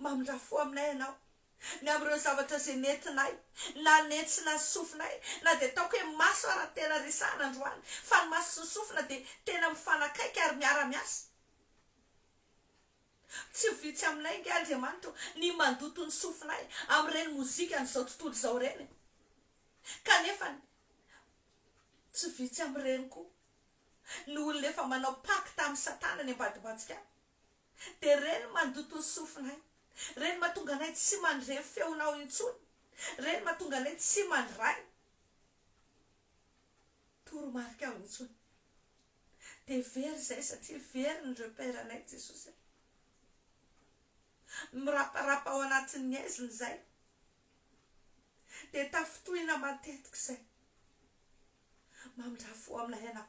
Mamindrà fo aminay Ianao, ny amin'ireo zavatra izay nentinay, na nentsina ny sofinay, na dia ataoko hoe maso ara tena resahana androany, fa ny maso sy ny sofina dia tena mifanakaiky ary miara-miasa. Tsy vitsy aminay ange Andriamanitra ô, ny mandoto ny sofinay amin'ireny mozikan'izao tontolo izao ireny e. Kanefa tsy vitsy amin'ireny koa ny olona efa manao pacte amin'i Satana any ambadimbadika any. Dia ireny mandoto ny sofinay. Ireny mahatonga anay tsy mandre feonao intsony. Ireny mahatonga anay tsy mandray toromarika ao intsony. Dia very izay satria very ny repère anay Jesosy a. Miraparapa ao anatin'ny haizina izay. Dia tafintohina matetika izay. Mamindrà fo aminay Ianao.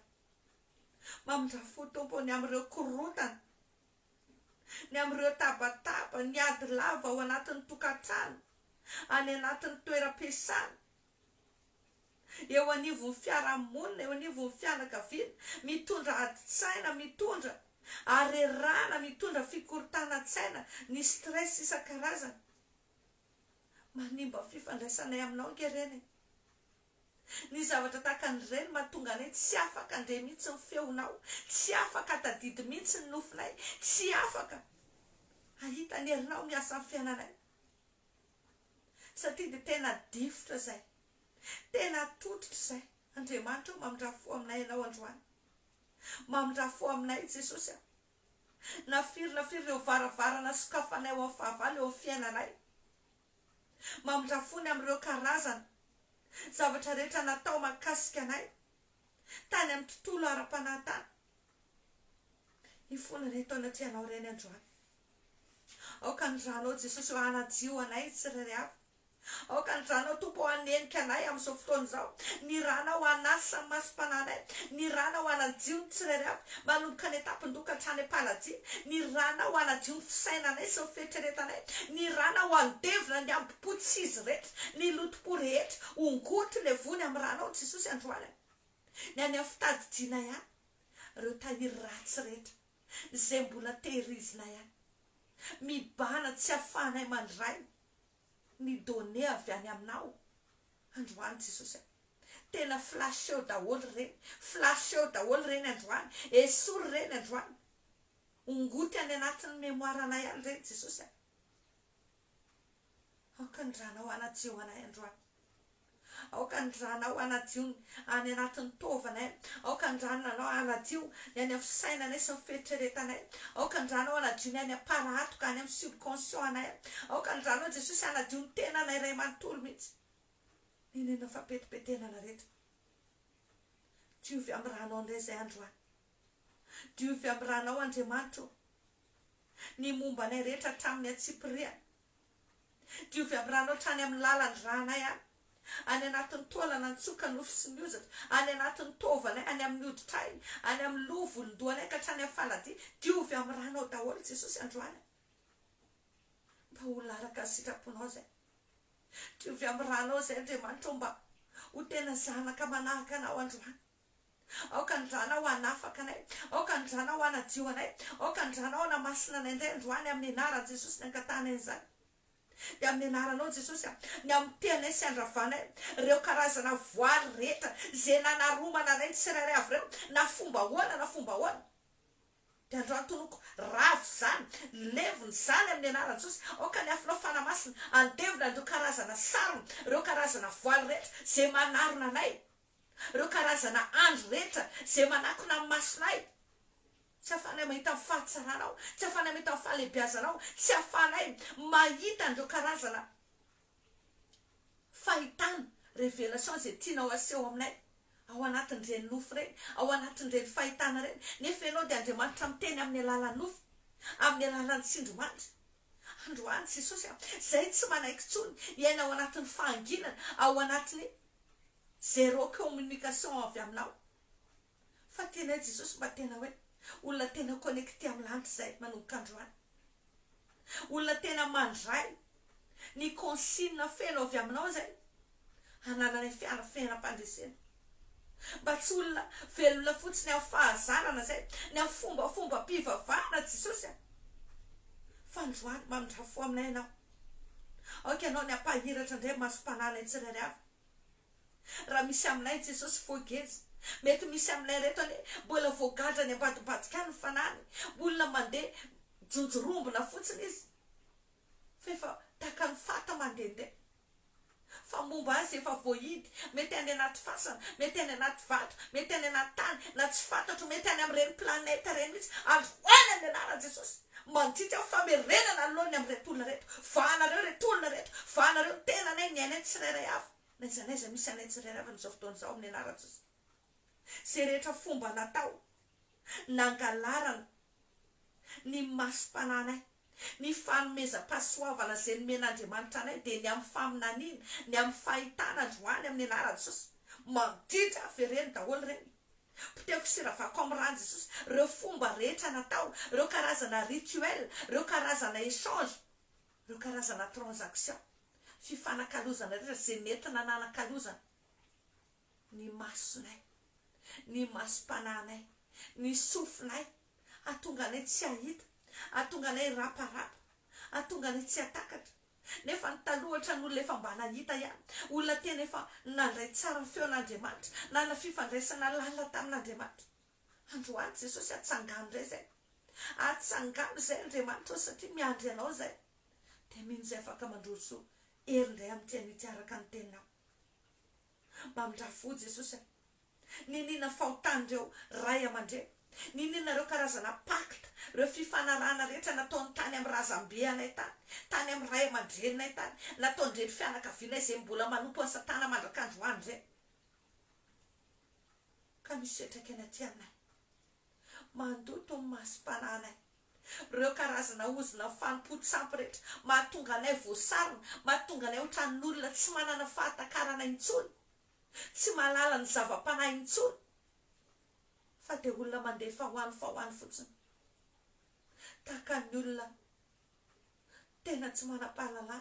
Mamindrà fo Tompo ny amin'ireo korontana, ny amin'ireo tabataba, ny ady lava ao anatin'ny tokantrano, any anatin'ny toeram-piasana, eo anivon'ny fiarahamonina, eo anivon'ny fianakaviana, mitondra adin-tsaina, mitondra harerahana, mitondra fikorontanan-tsaina, ny stress isan-karazany. Manimba ny fifandraisanay aminao ange ireny e. Ny zavatra tahaka an'ireny mahatonga anay tsy afaka handre mihitsy ny feonao, tsy afaka hatadidy mihitsy ny nofinay, tsy afaka hahita ny herinao miasa amin'ny fiainanay. Satria dia tena difotra izay, tena tototra izay. Andriamanitra ô, mamindrà fo aminay Ianao androany. Mamindrà fo aminay Jesosy a. Na firy na firy ireo varavarana sokafanay ho amin'ny fahavalo eo amin'ny fiainanay. Mamindrà fo ny amin'ireo karazana zavatra rehetra natao mahakasika anay tany amin'ny tontolo ara-panahy tany. Hifona anay eto anatrehanao ireny androany. Aoka ny ranao Jesosy ô hanadio anay tsirairay avy. Aoka ny ranao Tompo ô hanenika anay amin'izao fotoana izao. Ny ranao hanasa ny masom-panahinay. Ny ranao hanadio ny tsirairay avy, manomboka any an-tampon-doha ka hatrany am-paladia. Ny ranao hanadio ny fisainanay sy ny fieritreretanay. Ny ranao handevona ny hambom-po tsy izy rehetra, ny lotom-po rehetra. Hongoty levony amin'ny ranao Jesosy androany. Ny any amin'ny fitadidianay any, ireo tahiry ratsy rehetra. Izay mbola tehirizinay any. Mibahana tsy afahanay mandray ny données avy any aminao androany Jesosy a. Tena flasheo daholo ireny, flasheo daholo ireny androany, esory ireny androany. Ongoty any anatin'ny mémoire anay any ireny Jesosy a. Aoka ny ranao hanadio anay androany. Aoka ny ranao hanadio ny any anatin'ny taovanay. Aoka ny rananao hanadio ny any amin'ny fisainanay sy ny fieritreretanay. Aoka ny ranao hanadio ny any am-parahatoka, any amin'ny subconscient anay. Aoka ny ranao Jesosy hanadio ny tenanay iray manontolo mihitsy. N'inon'inona fampetipetenana rehetra. Diovy amin'ny ranao indray izay androany. Diovy amin'ny ranao Andriamanitra ô. Ny momba anay rehetra hatramin'ny antsipiriany. Diovy amin'ny ranao hatrany amin'ny lalan'ny ranay any, any anatin'ny taolana, ny tsoka, nofo sy ny hozatra, any anatin'ny taovanay, any amin'ny hoditray, any amin'ny loha, volon-dohanay ka hatrany amin'ny faladia. Diovy amin'ny ranao daholo Jesosy androany. Mba ho olona araka ny sitraponao izay. Diovy amin'ny ranao izay Andriamanitra ô mba ho tena zanaka manahaka anao androany. Aoka ny ranao hanafaka anay. Aoka ny ranao hanadio anay. Aoka ny ranao hanamasina anay indray androany amin'ny anaran'i Jesosy ny angatahanay an'izany. Dia amin'ny anaranao Jesosy a, ny hamotehanay sy handravanay ireo karazana voary rehetra izay nanaromana anay tsirairay avy ireo, na fomba ahoana na fomba ahoana. Dia androany tonoko ravo izany, levona izany amin'ny anaran'i Jesosy. Aoka ny afonao Fanahy Masina handevona an'ireo karazana sarona, ireo karazana voaly rehetra izay manarona anay. Ireo karazana andry rehetra izay manakona ny masonay, tsy ahafahanay mahita ny fahatsaranao, tsy ahafahanay mahita ny fahalehibiazanao, tsy ahafahanay mahita an'ireo karazana fahitana, révélation, izay tianao aseho aminay ao anatin'ireny nofy ireny, ao anatin'ireny fahitana ireny. Nefa Ianao dia Andriamanitra miteny amin'ny alalan'ny nofy, amin'ny alalan'ny tsindrimandry. Androany Jesosy a, izay tsy manaiky intsony hiaina ao anatin'ny fahanginana, ao anatin'ny Zéro communication avy aminao. Fa tianay Jesosy mba tena hoe olona tena connecté amin'ny lanitra izay manomboka androany. Olona tena mandray ny consigne feno avy aminao izay hanananay fiara fiainam-pandresena. Mba tsy olona velona fotsiny amin'ny fahazarana izay, ny amin'ny fombafombam-pivavahana Jesosy a. Fa androany mamindra fo aminay Ianao. Aoka Ianao ny hampahiratra indray masom-panahinay tsirairay avy. Raha misy aminay Jesosy voageja, mety misy aminay reto anie mbola voagadra any ambadimbadika any ny fanahiny, olona mandeha jonjorombona fotsiny izy fa efa tahaka ny fata mandehandeha. Fa. momba azy efa voahidy, mety any anaty fasana, mety any anaty vato, mety any anaty tany, na tsy fantatro, mety any amin'ireny planète ireny mihitsy, androany amin'ny anaran'i Jesosy, mandidy aho famerenana ny laoniny amin'ireto olona ireto, vahanareo ireto olona ireto, vahanareo ny tenanay, ny ainay tsirairay avy, n'aiza n'aiza misy anay tsirairay avy amin'izao fotoana izao amin'ny anaran'i Jesosy. Izay rehetra fomba natao nangalarana ny masom-panahinay, ny fanomezam-pahasoavana izay nomen'Andriamanitra anay dia ny amin'ny faminaniana, ny amin'ny fahitana androany amin'ny anaran'i Jesosy. Mandidy aho avereno daholo ireny. Potehiko sy ravako amin'ny ran'i Jesosy ireo fomba rehetra natao, ireo karazana rituel, ireo karazana échange, ireo karazana transaction, fifanakalozana rehetra izay nentina nanakalozana. ny masonay, ny masom-panahinay, ny sofinay, hahatonga anay tsy hahita, hahatonga anay hiraparapa, hahatonga anay tsy hahatakatra. Nefa ny taloha ohatran'ny olona efa mba nahita ihany, olona tena efa nandray tsara ny feon'Andriamanitra, nanana fifandraisana lalina tamin'Andriamanitra. Androany Jesosy atsangano indray izay. Atsangano izay Andriamanitra ô satria miandry anao izay. Dia mino izay afaka mandroso hery indray amin'ity anio ity araka ny teninao. Mamindrà fo Jesosy a! Niniana fahotan'ireo ray aman-dreny, niniana ireo karazana pacte, ireo fifanarahana rehetra nataony tany amin'ny razambe anay tany, tany amin'ny ray aman-dreninay tany, nataon'ireny fianakavianay izay mbola manompo an'i satana mandrak'androany ireny. Ka misy fiantraikany aty aminay. Mandoto ny masom-panahinay. Ireo karazana ozona fanompoan-tsampy rehetra mahatonga anay voasarona, mahatonga anay ohatran'olona tsy manana fahatakarana intsony, tsy mahalala ny zava-panahy intsony, fa dia olona mandeha fa ho any fa ho any fotsiny, tahaka ny olona tena tsy manam-pahalalana,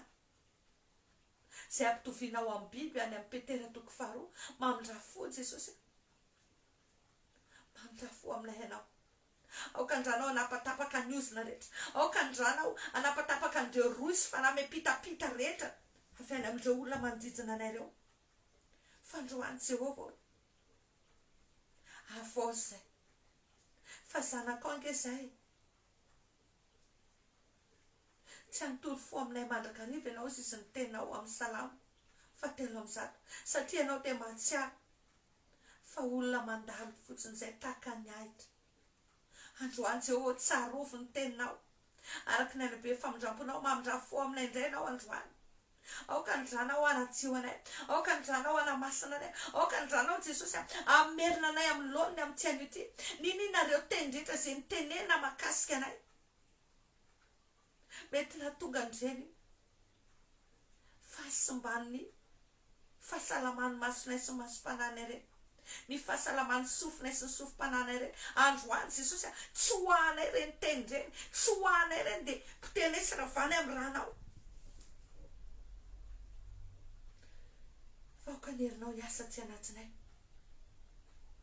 izay ampitovianao amin'ny biby any amin'ny Petera toko faharoa, mamindrà fo Jesosy a! Mamindrà fo aminay Ianao. Aoka ny ranao hanapatapaka ny ozona rehetra. Aoka ny ranao hanapatapaka an'ireo rohy sy fanahy miampitapita rehetra avy any amin'ireo olona manodidina anay ireo. Fandroany Jehovah ô. Havaozy izay. Fa zanakao ange izay e. Tsy hanontolo fo aminay mandrakariva ianao, hoy izy ny teninao amin'ny Salamo fahatelo ambizato, satria ianao dia mahatsiaro fa olona mandalo fotsiny izay tahaka ny ahitra. Androany Jehovah ô, tsarovy ny teninao. Araka ny halehiben'ny famindramponao, mamindrà fo aminay indray ianao androany. Aoka ny ranao hanadio anay. Aoka ny ranao hanamasina anay. Aoka ny ranao Jesosy hamerina anay amin'ny laoniny amin'ity anio ity. Niniana ireo teny rehetra izay nitenenina mahakasika anay. Mety nahatonga an'ireny fahasimban'ny fahasalaman'ny masonay sy ny masom-panahinay ireny, ny fahasalaman'ny sofinay sy ny sofim-panahinay ireny. Androany Jesosy a, tsy ho anay ireny teny ireny, tsy ho anay ireny dia potehinay sy ravanay amin'ny ranao. Fa aoka ny herinao hiasa aty anatinay.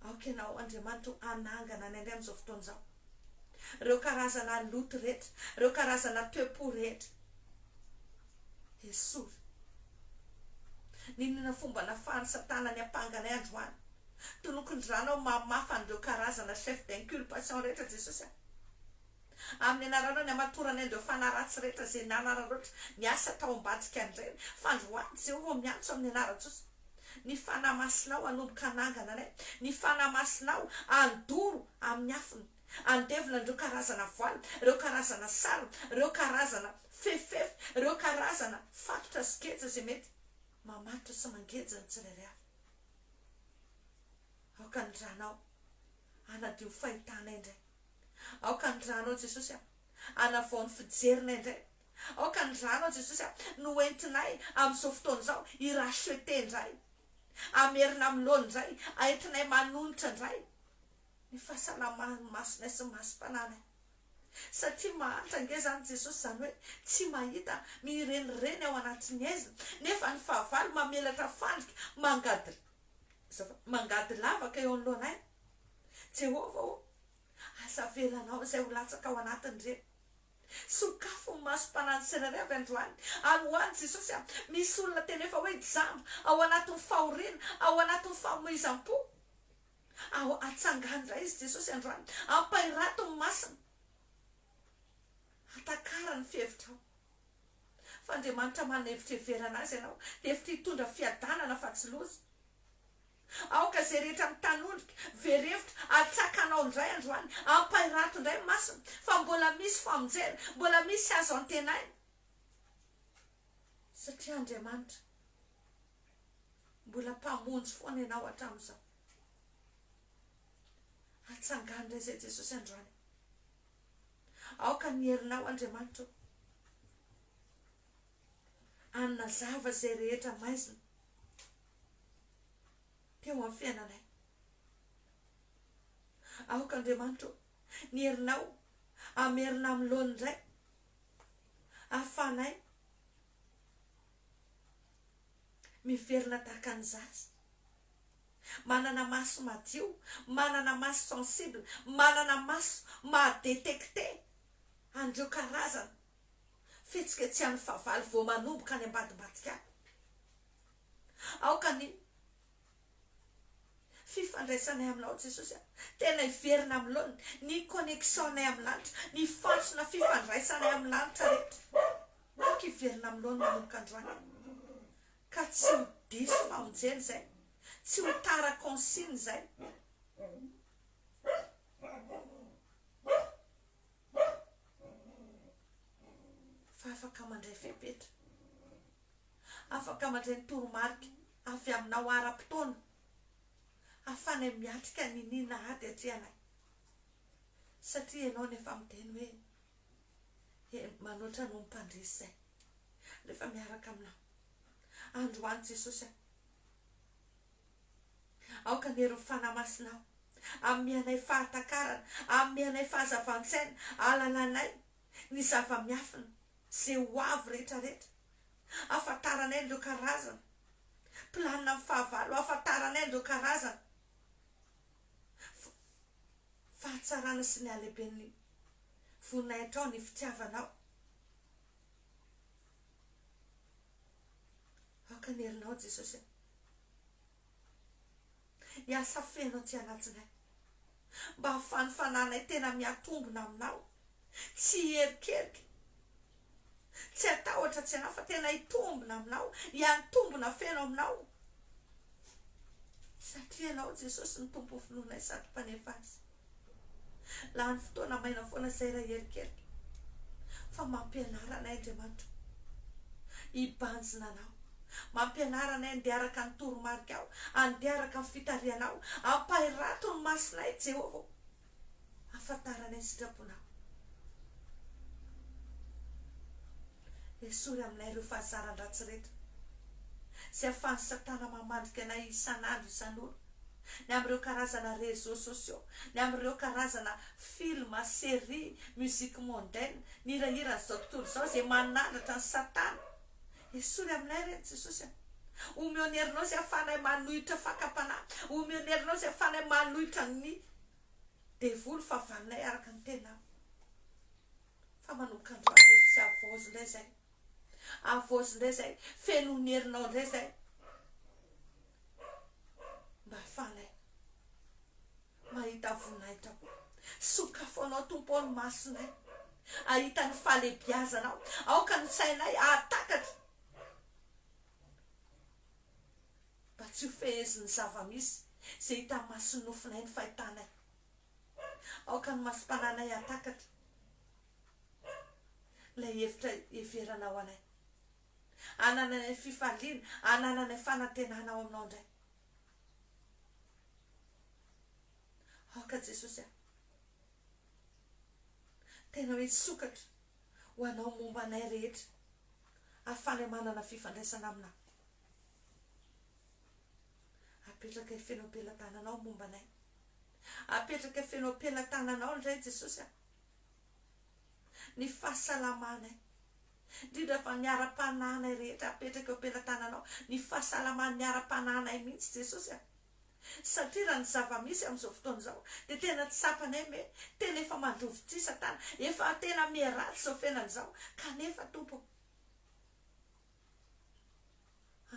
Aoka ianao Andriamanitra o hanangana anay indray amin'izao fotoana izao. Ireo karazana loto rehetra, ireo karazana toe-po rehetra. Esory. N'inona fomba nafahan'i Satana niampanga anay androany. Tonokon-dranao mamafa an'ireo karazana chef d'inculpation rehetra Jesosy a. Amin'ny anaranao ny hamatoranay an'ireo fanahy ratsy rehetra izay nanararaotra niasa tao ambadika an'ireny. Fandroany Jehovah miantso amin'ny anaran'i Jesosy. Ny Fanahy Masinao hanomboka hanangana anay. Ny Fanahy Masinao handoro amin'ny afony. Handevona an'ireo karazana voile, ireo karazana sarona, ireo karazana fefifefy, ireo karazana fatotra sy geja izay mety mamatotra sy mangeja ny tsirairay avy. Aoka ny ranao hanadio ny fahitanay indray. Aoka ny ranao Jesosy a, hanavao ny fijerinay indray. Aoka ny ranao Jesosy a, no entinay amin'izao fotoana izao hi-racheter indray, hamerina amin'ny laoniny indray, entinay manonitra indray ny fahasalaman'ny masonay sy ny masom-panahinay. Satria mahantra ange izany Jesosy izany hoe tsy mahita mirenireny ao anatin'ny haizina, nefa ny fahavalo mamelatra fandrika mangady mangady lavaka eo anoloanay. Jehovah ô, aza avelanao izay ho latsaka ao anatin'ireny. Sokafy ny masom-panahin'ny tsirairay avy androany. Any ho any Jesosy a! Misy olona tena efa hoe jamba, ao anatin'ny fahoriana, ao anatin'ny famoizam-po. Ao, atsangano indray izy Jesosy androany. Ampahirato ny masony. Hatakara ny fihevitrao. Fa Andriamanitra manana hevitra hiheverana azy ianao, dia hevitra hitondra fiadanana fa tsy loza. Aoka izay rehetra mitanondrika, very hevitra, atraka anao indray androany, ampahirato indray ny masony, fa mbola misy famonjena, mbola misy azo antenaina. Satria Andriamanitra mbola Mpamonjy foana ianao hatramin'izao. Atsangano indray izay Jesosy androany. Aoka ny herinao Andriamanitra o. Hanazava izay rehetra maizina teo amin'ny fiainanay. Aoka Andriamanitra o, ny herinao hamerina amin'ny laoniny indray, hahafahanay miverina tahaka ny zaza. Manana maso madio, manana maso sensible, manana maso maha-detecter an'ireo karazana fihetsiketsehan'ny fahavalo vao manomboka any ambadimbadika any. Aoka ny fifandraisanay aminao Jesosy a, tena hiverina amin'ny laoniny, ny connexion-nay amin'ny lanitra, ny fantsona fifandraisanay amin'ny lanitra rehetra. Aoka hiverina amin'ny laoniny manomboka androany. Ka tsy ho diso famonjena izay, tsy ho tara consigne izay. Fa afaka mandray fepetra, afaka mandray ny toromarika avy aminao ara-potoana ahafahanay miatrika ny nina ady atrehanay. Satria ianao no efa miteny hoe he manoatra noho ny mpandresy izay rehefa miaraka aminao. Androany Jesosy a! Aoka ny herin'ny Fanahy Masinao hanome anay fahatakarana, hanome anay fahazavan-tsaina, hahalalanay ny zava-miafina izay ho avy rehetra rehetra, hahafantaranay an'ireo karazana planina amin'ny fahavalo, hahafantaranay an'ireo karazana fahatsarana sy ny halehiben'ny voninahitrao, ny fitiavanao. Aoka ny herinao Jesosy a. Hiasa feno aty anatinay. Mba hahafahan'ny fanahinay tena miatombina aminao. Tsy hiherikerika. Tsy hatahotra tsy anao fa tena hitombina aminao. Hiantombina feno aminao. Satria ianao Jesosy no Tompon'ny finoanay sady Mpanefa azy. Lany fotoana maina foana izay raha hierikerika. Fa mampianara anay Andriamanitra hibanjina Anao. Mampianara anay handeha araka ny toromarikao, handeha araka ny fitarihanao. Ampahirato ny masonay, Jehovah ô, hahafantaranay ny sitraponao. Esory aminay ireo fahazaran-dratsy rehetra izay ahafahan'i Satana mamandrika anay isan'andro isan'ora. ny amin'ireo karazana réseaux sociaux, ny amin'ireo karazana film, série, musique mondaine, ny hirahiran'izao tontolo izao izay manandratra an'i Satana. Esory aminay ireny Jesosy a! Omeo ny herinao izay ahafahanay manohitra fakam-panahy, omeo ny herinao izay ahafahanay manohitra ny devoly fahavalonay araka ny teninao. Fa manomboka androany Jesosy havaozy indray izay. Havaozy indray izay, fenoy ny herinao indray izay. Mba ahafahanay mahita voninahitra koa. Sokafo anao Tompo ô ny masonay hahita ny fahalehibiazanao. Aoka ny sainay hahatakatra mba tsy ho fehezin'ny zava-misy izay hitan'ny mason'ny nofonay ny fahitanay. Aoka ny masom-panahinay hahatakatra ilay hevitra heveranao anay. Anananay fifaliana, anananay fanantenana ao aminao indray. Aoka Jesosy a. Tena hoe hisokatra ho anao momba anay rehetra, ahafahanay manana fifandraisana aminao. Apetraka feno am-pelatananao momba anay. Apetraka feno am-pelatananao indray Jesosy a. Ny fahasalamanay. Indrindra fa ny ara-panahinay rehetra apetraka eo am-pelatananao, ny fahasalaman'ny ara-panahinay mihitsy Jesosy a! Satria raha ny zava-misy amin'izao fotoana izao dia tena tsapanay hoe tena efa mandrovi-tsihy Satana, efa tena miharatsy izao fiainana izao, kanefa Tompo ô,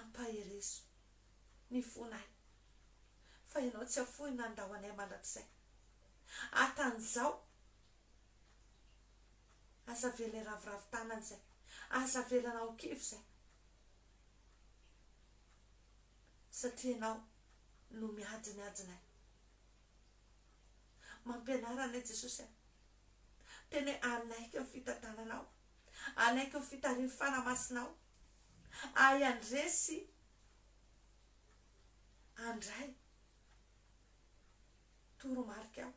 ampaherezo ny fonay fa Ianao tsy hafoy na handao anay mandrakizay. Hatanjao. Aza avela hiraviravy tanana izay. Aza avelanao ho kivy izay. Satria ianao no miady ny adinay. Mampianara anay Jesosy a. Tena hoe hanaiky ny fitantananao. Hanaiky ny fitarihin'ny Fanahy Masinao. Ahy handresy handray toromarika aho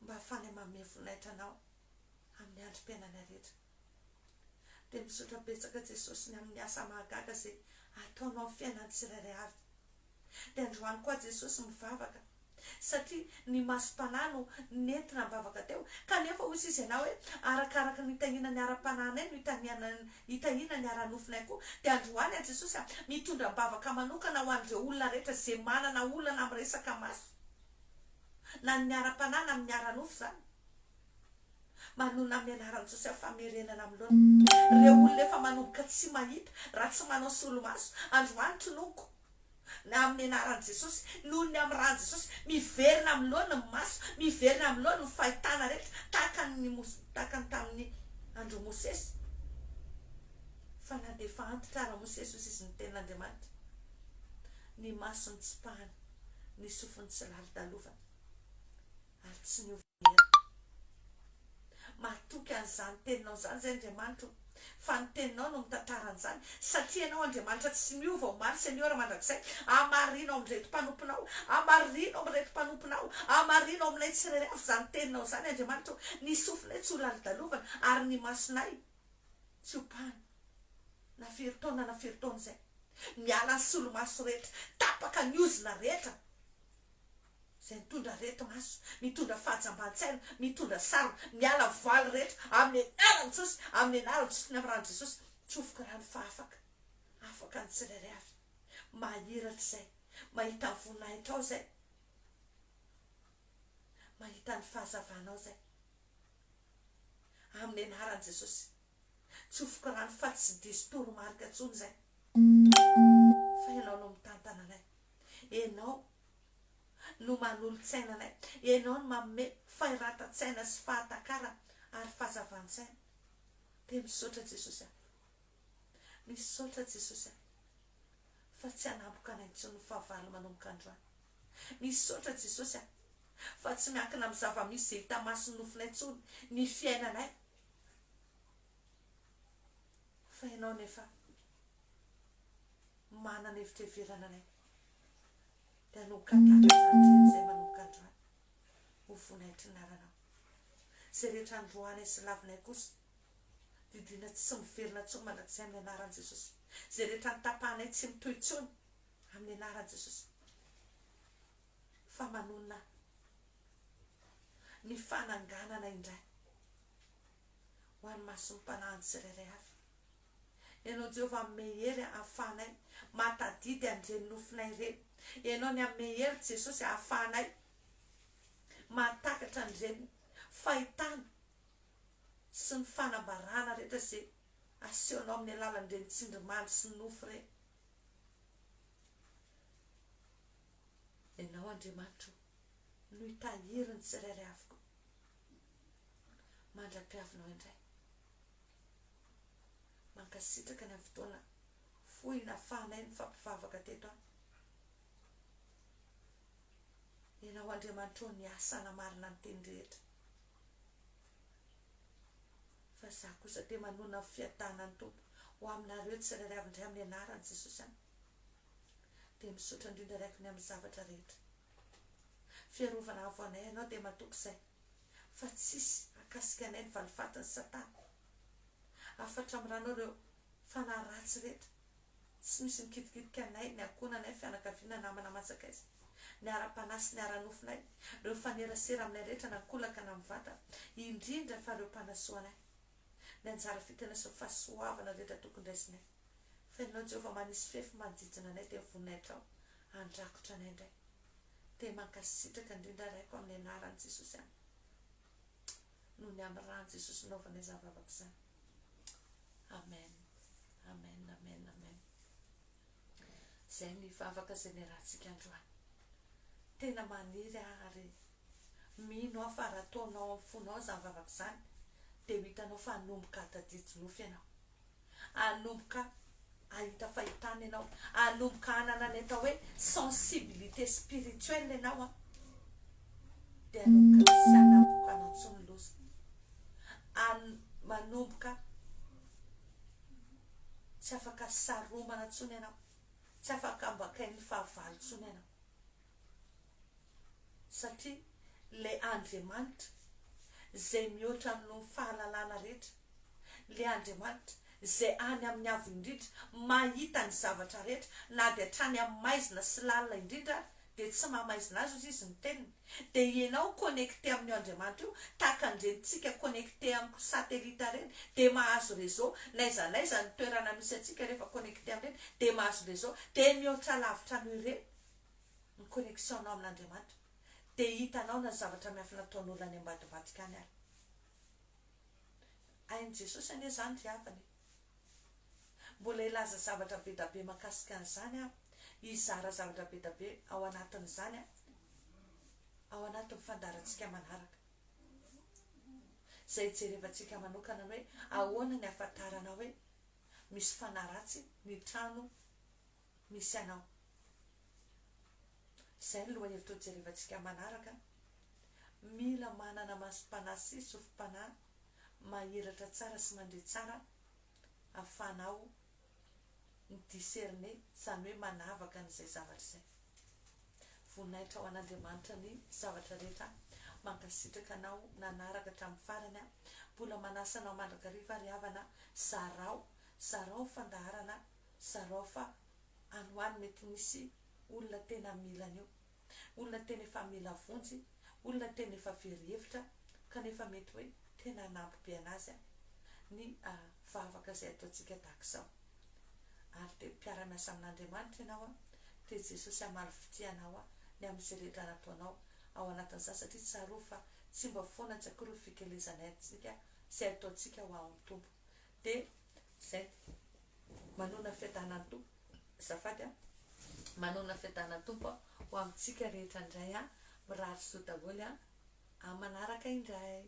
mba hahafahanay manome voninahitra Anao amin'ny androm-piainanay rehetra. Dia misaotra betsaka Jesosy ny amin'ny asa mahagaga izay ataonao amin'ny fiainan'ny tsirairay avy. Dia androany koa Jesosy mivavaka satria ny masom-panahy no nentina am-bavaka teo kanefa hoy izy ianao hoe arakaraka ny hitahiana ny ara-panahinay no hitahiana ny ara-nofonay koa. Dia androany aho Jesosy a, mitondra am-bavaka manokana ho an'ireo olona rehetra izay manana olana amin'ny resaka maso na ny ara-panahy na amin'ny ara-nofo izany. Manonona amin'ny anaran'i Jesosy aho famerenana amin'ny laoniny ireo olona efa manomboka tsy mahita raha tsy manao solomaso. Androany tononiko amin'ny anaran'i Jesosy, noho ny amin'ny ran'i Jesosy, miverina amin'ny laoniny ny maso, miverina amin'ny laoniny ny fahitana rehetra, tahaka ny tahaka ny tamin'ny andron'i Mosesy. Fa na dia efa antitra ara Mosesy hoy izy ny tenin'Andriamanitra, ny masony tsy pahana, ny sofiny tsy lalodalovana. Ary tsy niova hery. Matoky an'izany teninao izany izay Andriamanitra o! Fa ny teninao no mitantara an'izany, satria Ianao Andriamanitra tsy miova omaly sy anio ary mandrakizay. Hamarino amin'ireto mpanomponao, hamarino amin'ireto mpanomponao, hamarino aminay tsirairay avy izany teninao izany Andriamanitra o! Ny sofinay tsy ho lalodalovana, ary ny masonay tsy ho pahana. Na firy taona na firy taona izay. Miala ny solomaso rehetra, tapaka ny ozona rehetra. Izay mitondra areti-maso, mitondra fahajamban-tsaina, mitondra sarona, miala voaly rehetra, amin'ny anaran'i Jesosy, amin'ny anaran'i Jesosy, ny amin'ny ran'i Jesosy, tsofoka rano fa afaka, afaka ny tsirairay avy. Mahiratra izay, mahita ny voninahitrao izay, mahita ny fahazavanao izay. Amin'ny anaran'i Jesosy. Tsofoka rano fa tsy diso toromarika intsony izay. Fa ianao no mitantana anay. Ianao no manolo-tsaina anay. Ianao no manome fahiratan-tsaina sy fahatakarana ary fahazavan-tsaina. Dia misaotra Jesosy a. Misaotra Jesosy a. Fa tsy hanampoka anay intsony ny fahavalo manomboka androany. Misaotra Jesosy a. Fa tsy miankina amin'ny zava-misy izay hita mason'ny nofonay intsony ny fiainanay. Fa ianao nefa manana hevitra hiverana anay. Dia hanomboka tahaka izany ireny izay manomboka androany ho voninahitry ny anaranao. Izay rehetra androanay sy lavinay kosa, didiana tsy miverina intsony mandrakizay amin'ny anaran'i Jesosy. Izay rehetra notapahanay tsy mitohy intsony amin'ny anaran'i Jesosy. Fa manonona ny fananganana indray ho an'ny mason'ny mpanahiny tsirairay avy. Ianao Jehovah hanome hery ahafahanay mahatadidy an'ireny nofinay ireny. Ianao ny hanome hery Jesosy ahafahanay mahatakatra an'ireny fahitana sy ny fanambarana rehetra izay asehonao amin'ny alalan'ireny tsindrimandry sy nofy ireny. Ianao Andriamanitro no hitahiry ny tsirairay avy koa mandra-piavinao indray. Mankasitraka ny amin'ny fotoana fohy nafahanay nifampivavaka teto an. Ianao Andriamanitra ô niasa hanamarina ny teny rehetra. Fa izaho kosa dia manonona ny fiadanan'ny Tompo ho aminareo tsirairay avy indray amin'ny anaran'i Jesosy an. Dia misaotra indrindra Raiko ny amin'ny zavatra rehetra. Fiarovana avo anay Ianao dia matoky izay fa tsisy hakasika anay ny valifatin'i Satana. Hafatra amin'ny ranao ireo fanahy ratsy rehetra. Tsy misy mikitikitika anay, ny ankohonanay, fianakaviana, namana aman-tsakaiza, ny ara-panahy sy ny ara-nofonay, ireo mifanerasera aminay rehetra na an-kolaka na mivantana, indrindra fa ireo mpanasoa anay. Ny anjara fitahiana sy ny fahasoavana rehetra tokony raisinay. Fa Ianao Jehovah manisy fefy manodidina anay dia voninahitrao handrakotra anay indray. Dia mankasitraka indrindra Raiko amin'ny anaran'i Jesosy aho. Noho ny amin'ny ran'i Jesosy nanaovanay izany vavaka izany. Amen. Amen, amen, amen. Izay ny vavaka izay niarahantsika androany. Tena maniry aho ary mino aho fa raha ataonao amin'ny fonao izany vavaka izany. Dia ho hitanao fa hanomboka hahatadidy nofy ianao. Hanomboka hahita fahitana ianao. Hanomboka hanana ny atao hoe sensibilité spirituelle ianao an. Dia hanomboka tsy hanampoka anao intsony ny loza. An, manomboka tsy afaka saromana intsony ianao. Tsy afaka ambakain'ny fahavalo intsony ianao. Satria ilay Andriamanitra izay mihoatra noho ny fahalalana rehetra, ilay Andriamanitra izay any amin'ny avo indrindra, mahita ny zavatra rehetra, na dia hatrany amin'ny maizina sy lalina indrindra ary, dia tsy mahamaizina azy hozy izy ny teniny. Dia ianao connecté amin'io Andriamanitra io, tahaka an'ireny tsika connecté amin'ny satellite ireny, dia mahazo réseau, n'aiza n'aiza ny toerana misy antsika rehefa connecté amin'ireny, dia mahazo réseau, dia mihoatra lavitra noho ireny. ny connexion nao amin'Andriamanitra dia hitanao na ny zavatra miafina ataon'olona any ambadimbadika any ary. Hain'i Jesosy anie izany ry havana e. Mbola hilaza zavatra be da be makasika an'izany aho, hizara zavatra be da be ao anatin'izany aho, ao anatin'ny fandaharantsika manaraka. Izay hijerevantsika manokana ny hoe ahoana ny ahafantarana hoe misy fanahy ratsy ny trano misy anao. Izay ny lohahevitra ho jerevantsika manaraka. Mila manana masom-panahy sy sofim-panahy mahiratra tsara sy mandre tsara ahafahanao mi-discerner, izany hoe manavaka an'izay zavatra izay. Voninahitra ho an'Andriamanitra ny zavatra rehetra. Mankasitraka anao nanaraka hatramin'ny farany aho. Mbola manasa anao mandrakariva ry havana, zarao, zarao ny fandaharana Zarao fa any ho any mety misy olona tena mila an'io. Olona tena efa mila vonjy, olona tena efa very hevitra kanefa mety hoe tena hanampy be anazy ny vavaka izay ataontsika tahaka izao. Ary dia mpiara-miasa amin'Andriamanitra ianao an, dia Jesosy hamaly fitia anao ny amin'izay rehetra nataonao ao anatin'izany satria tsarovy fa tsy mba foana tsy akory ny fikelezanay antsika izay ataontsika ho ao amin'ny Tompo. Dia izay. Manona fiadanan'ny Tompo azafady a. Manona fiadanan'ny Tompo ho amintsika rehetra indray a. Mirary soa daholo a. Amin'ny manaraka indray.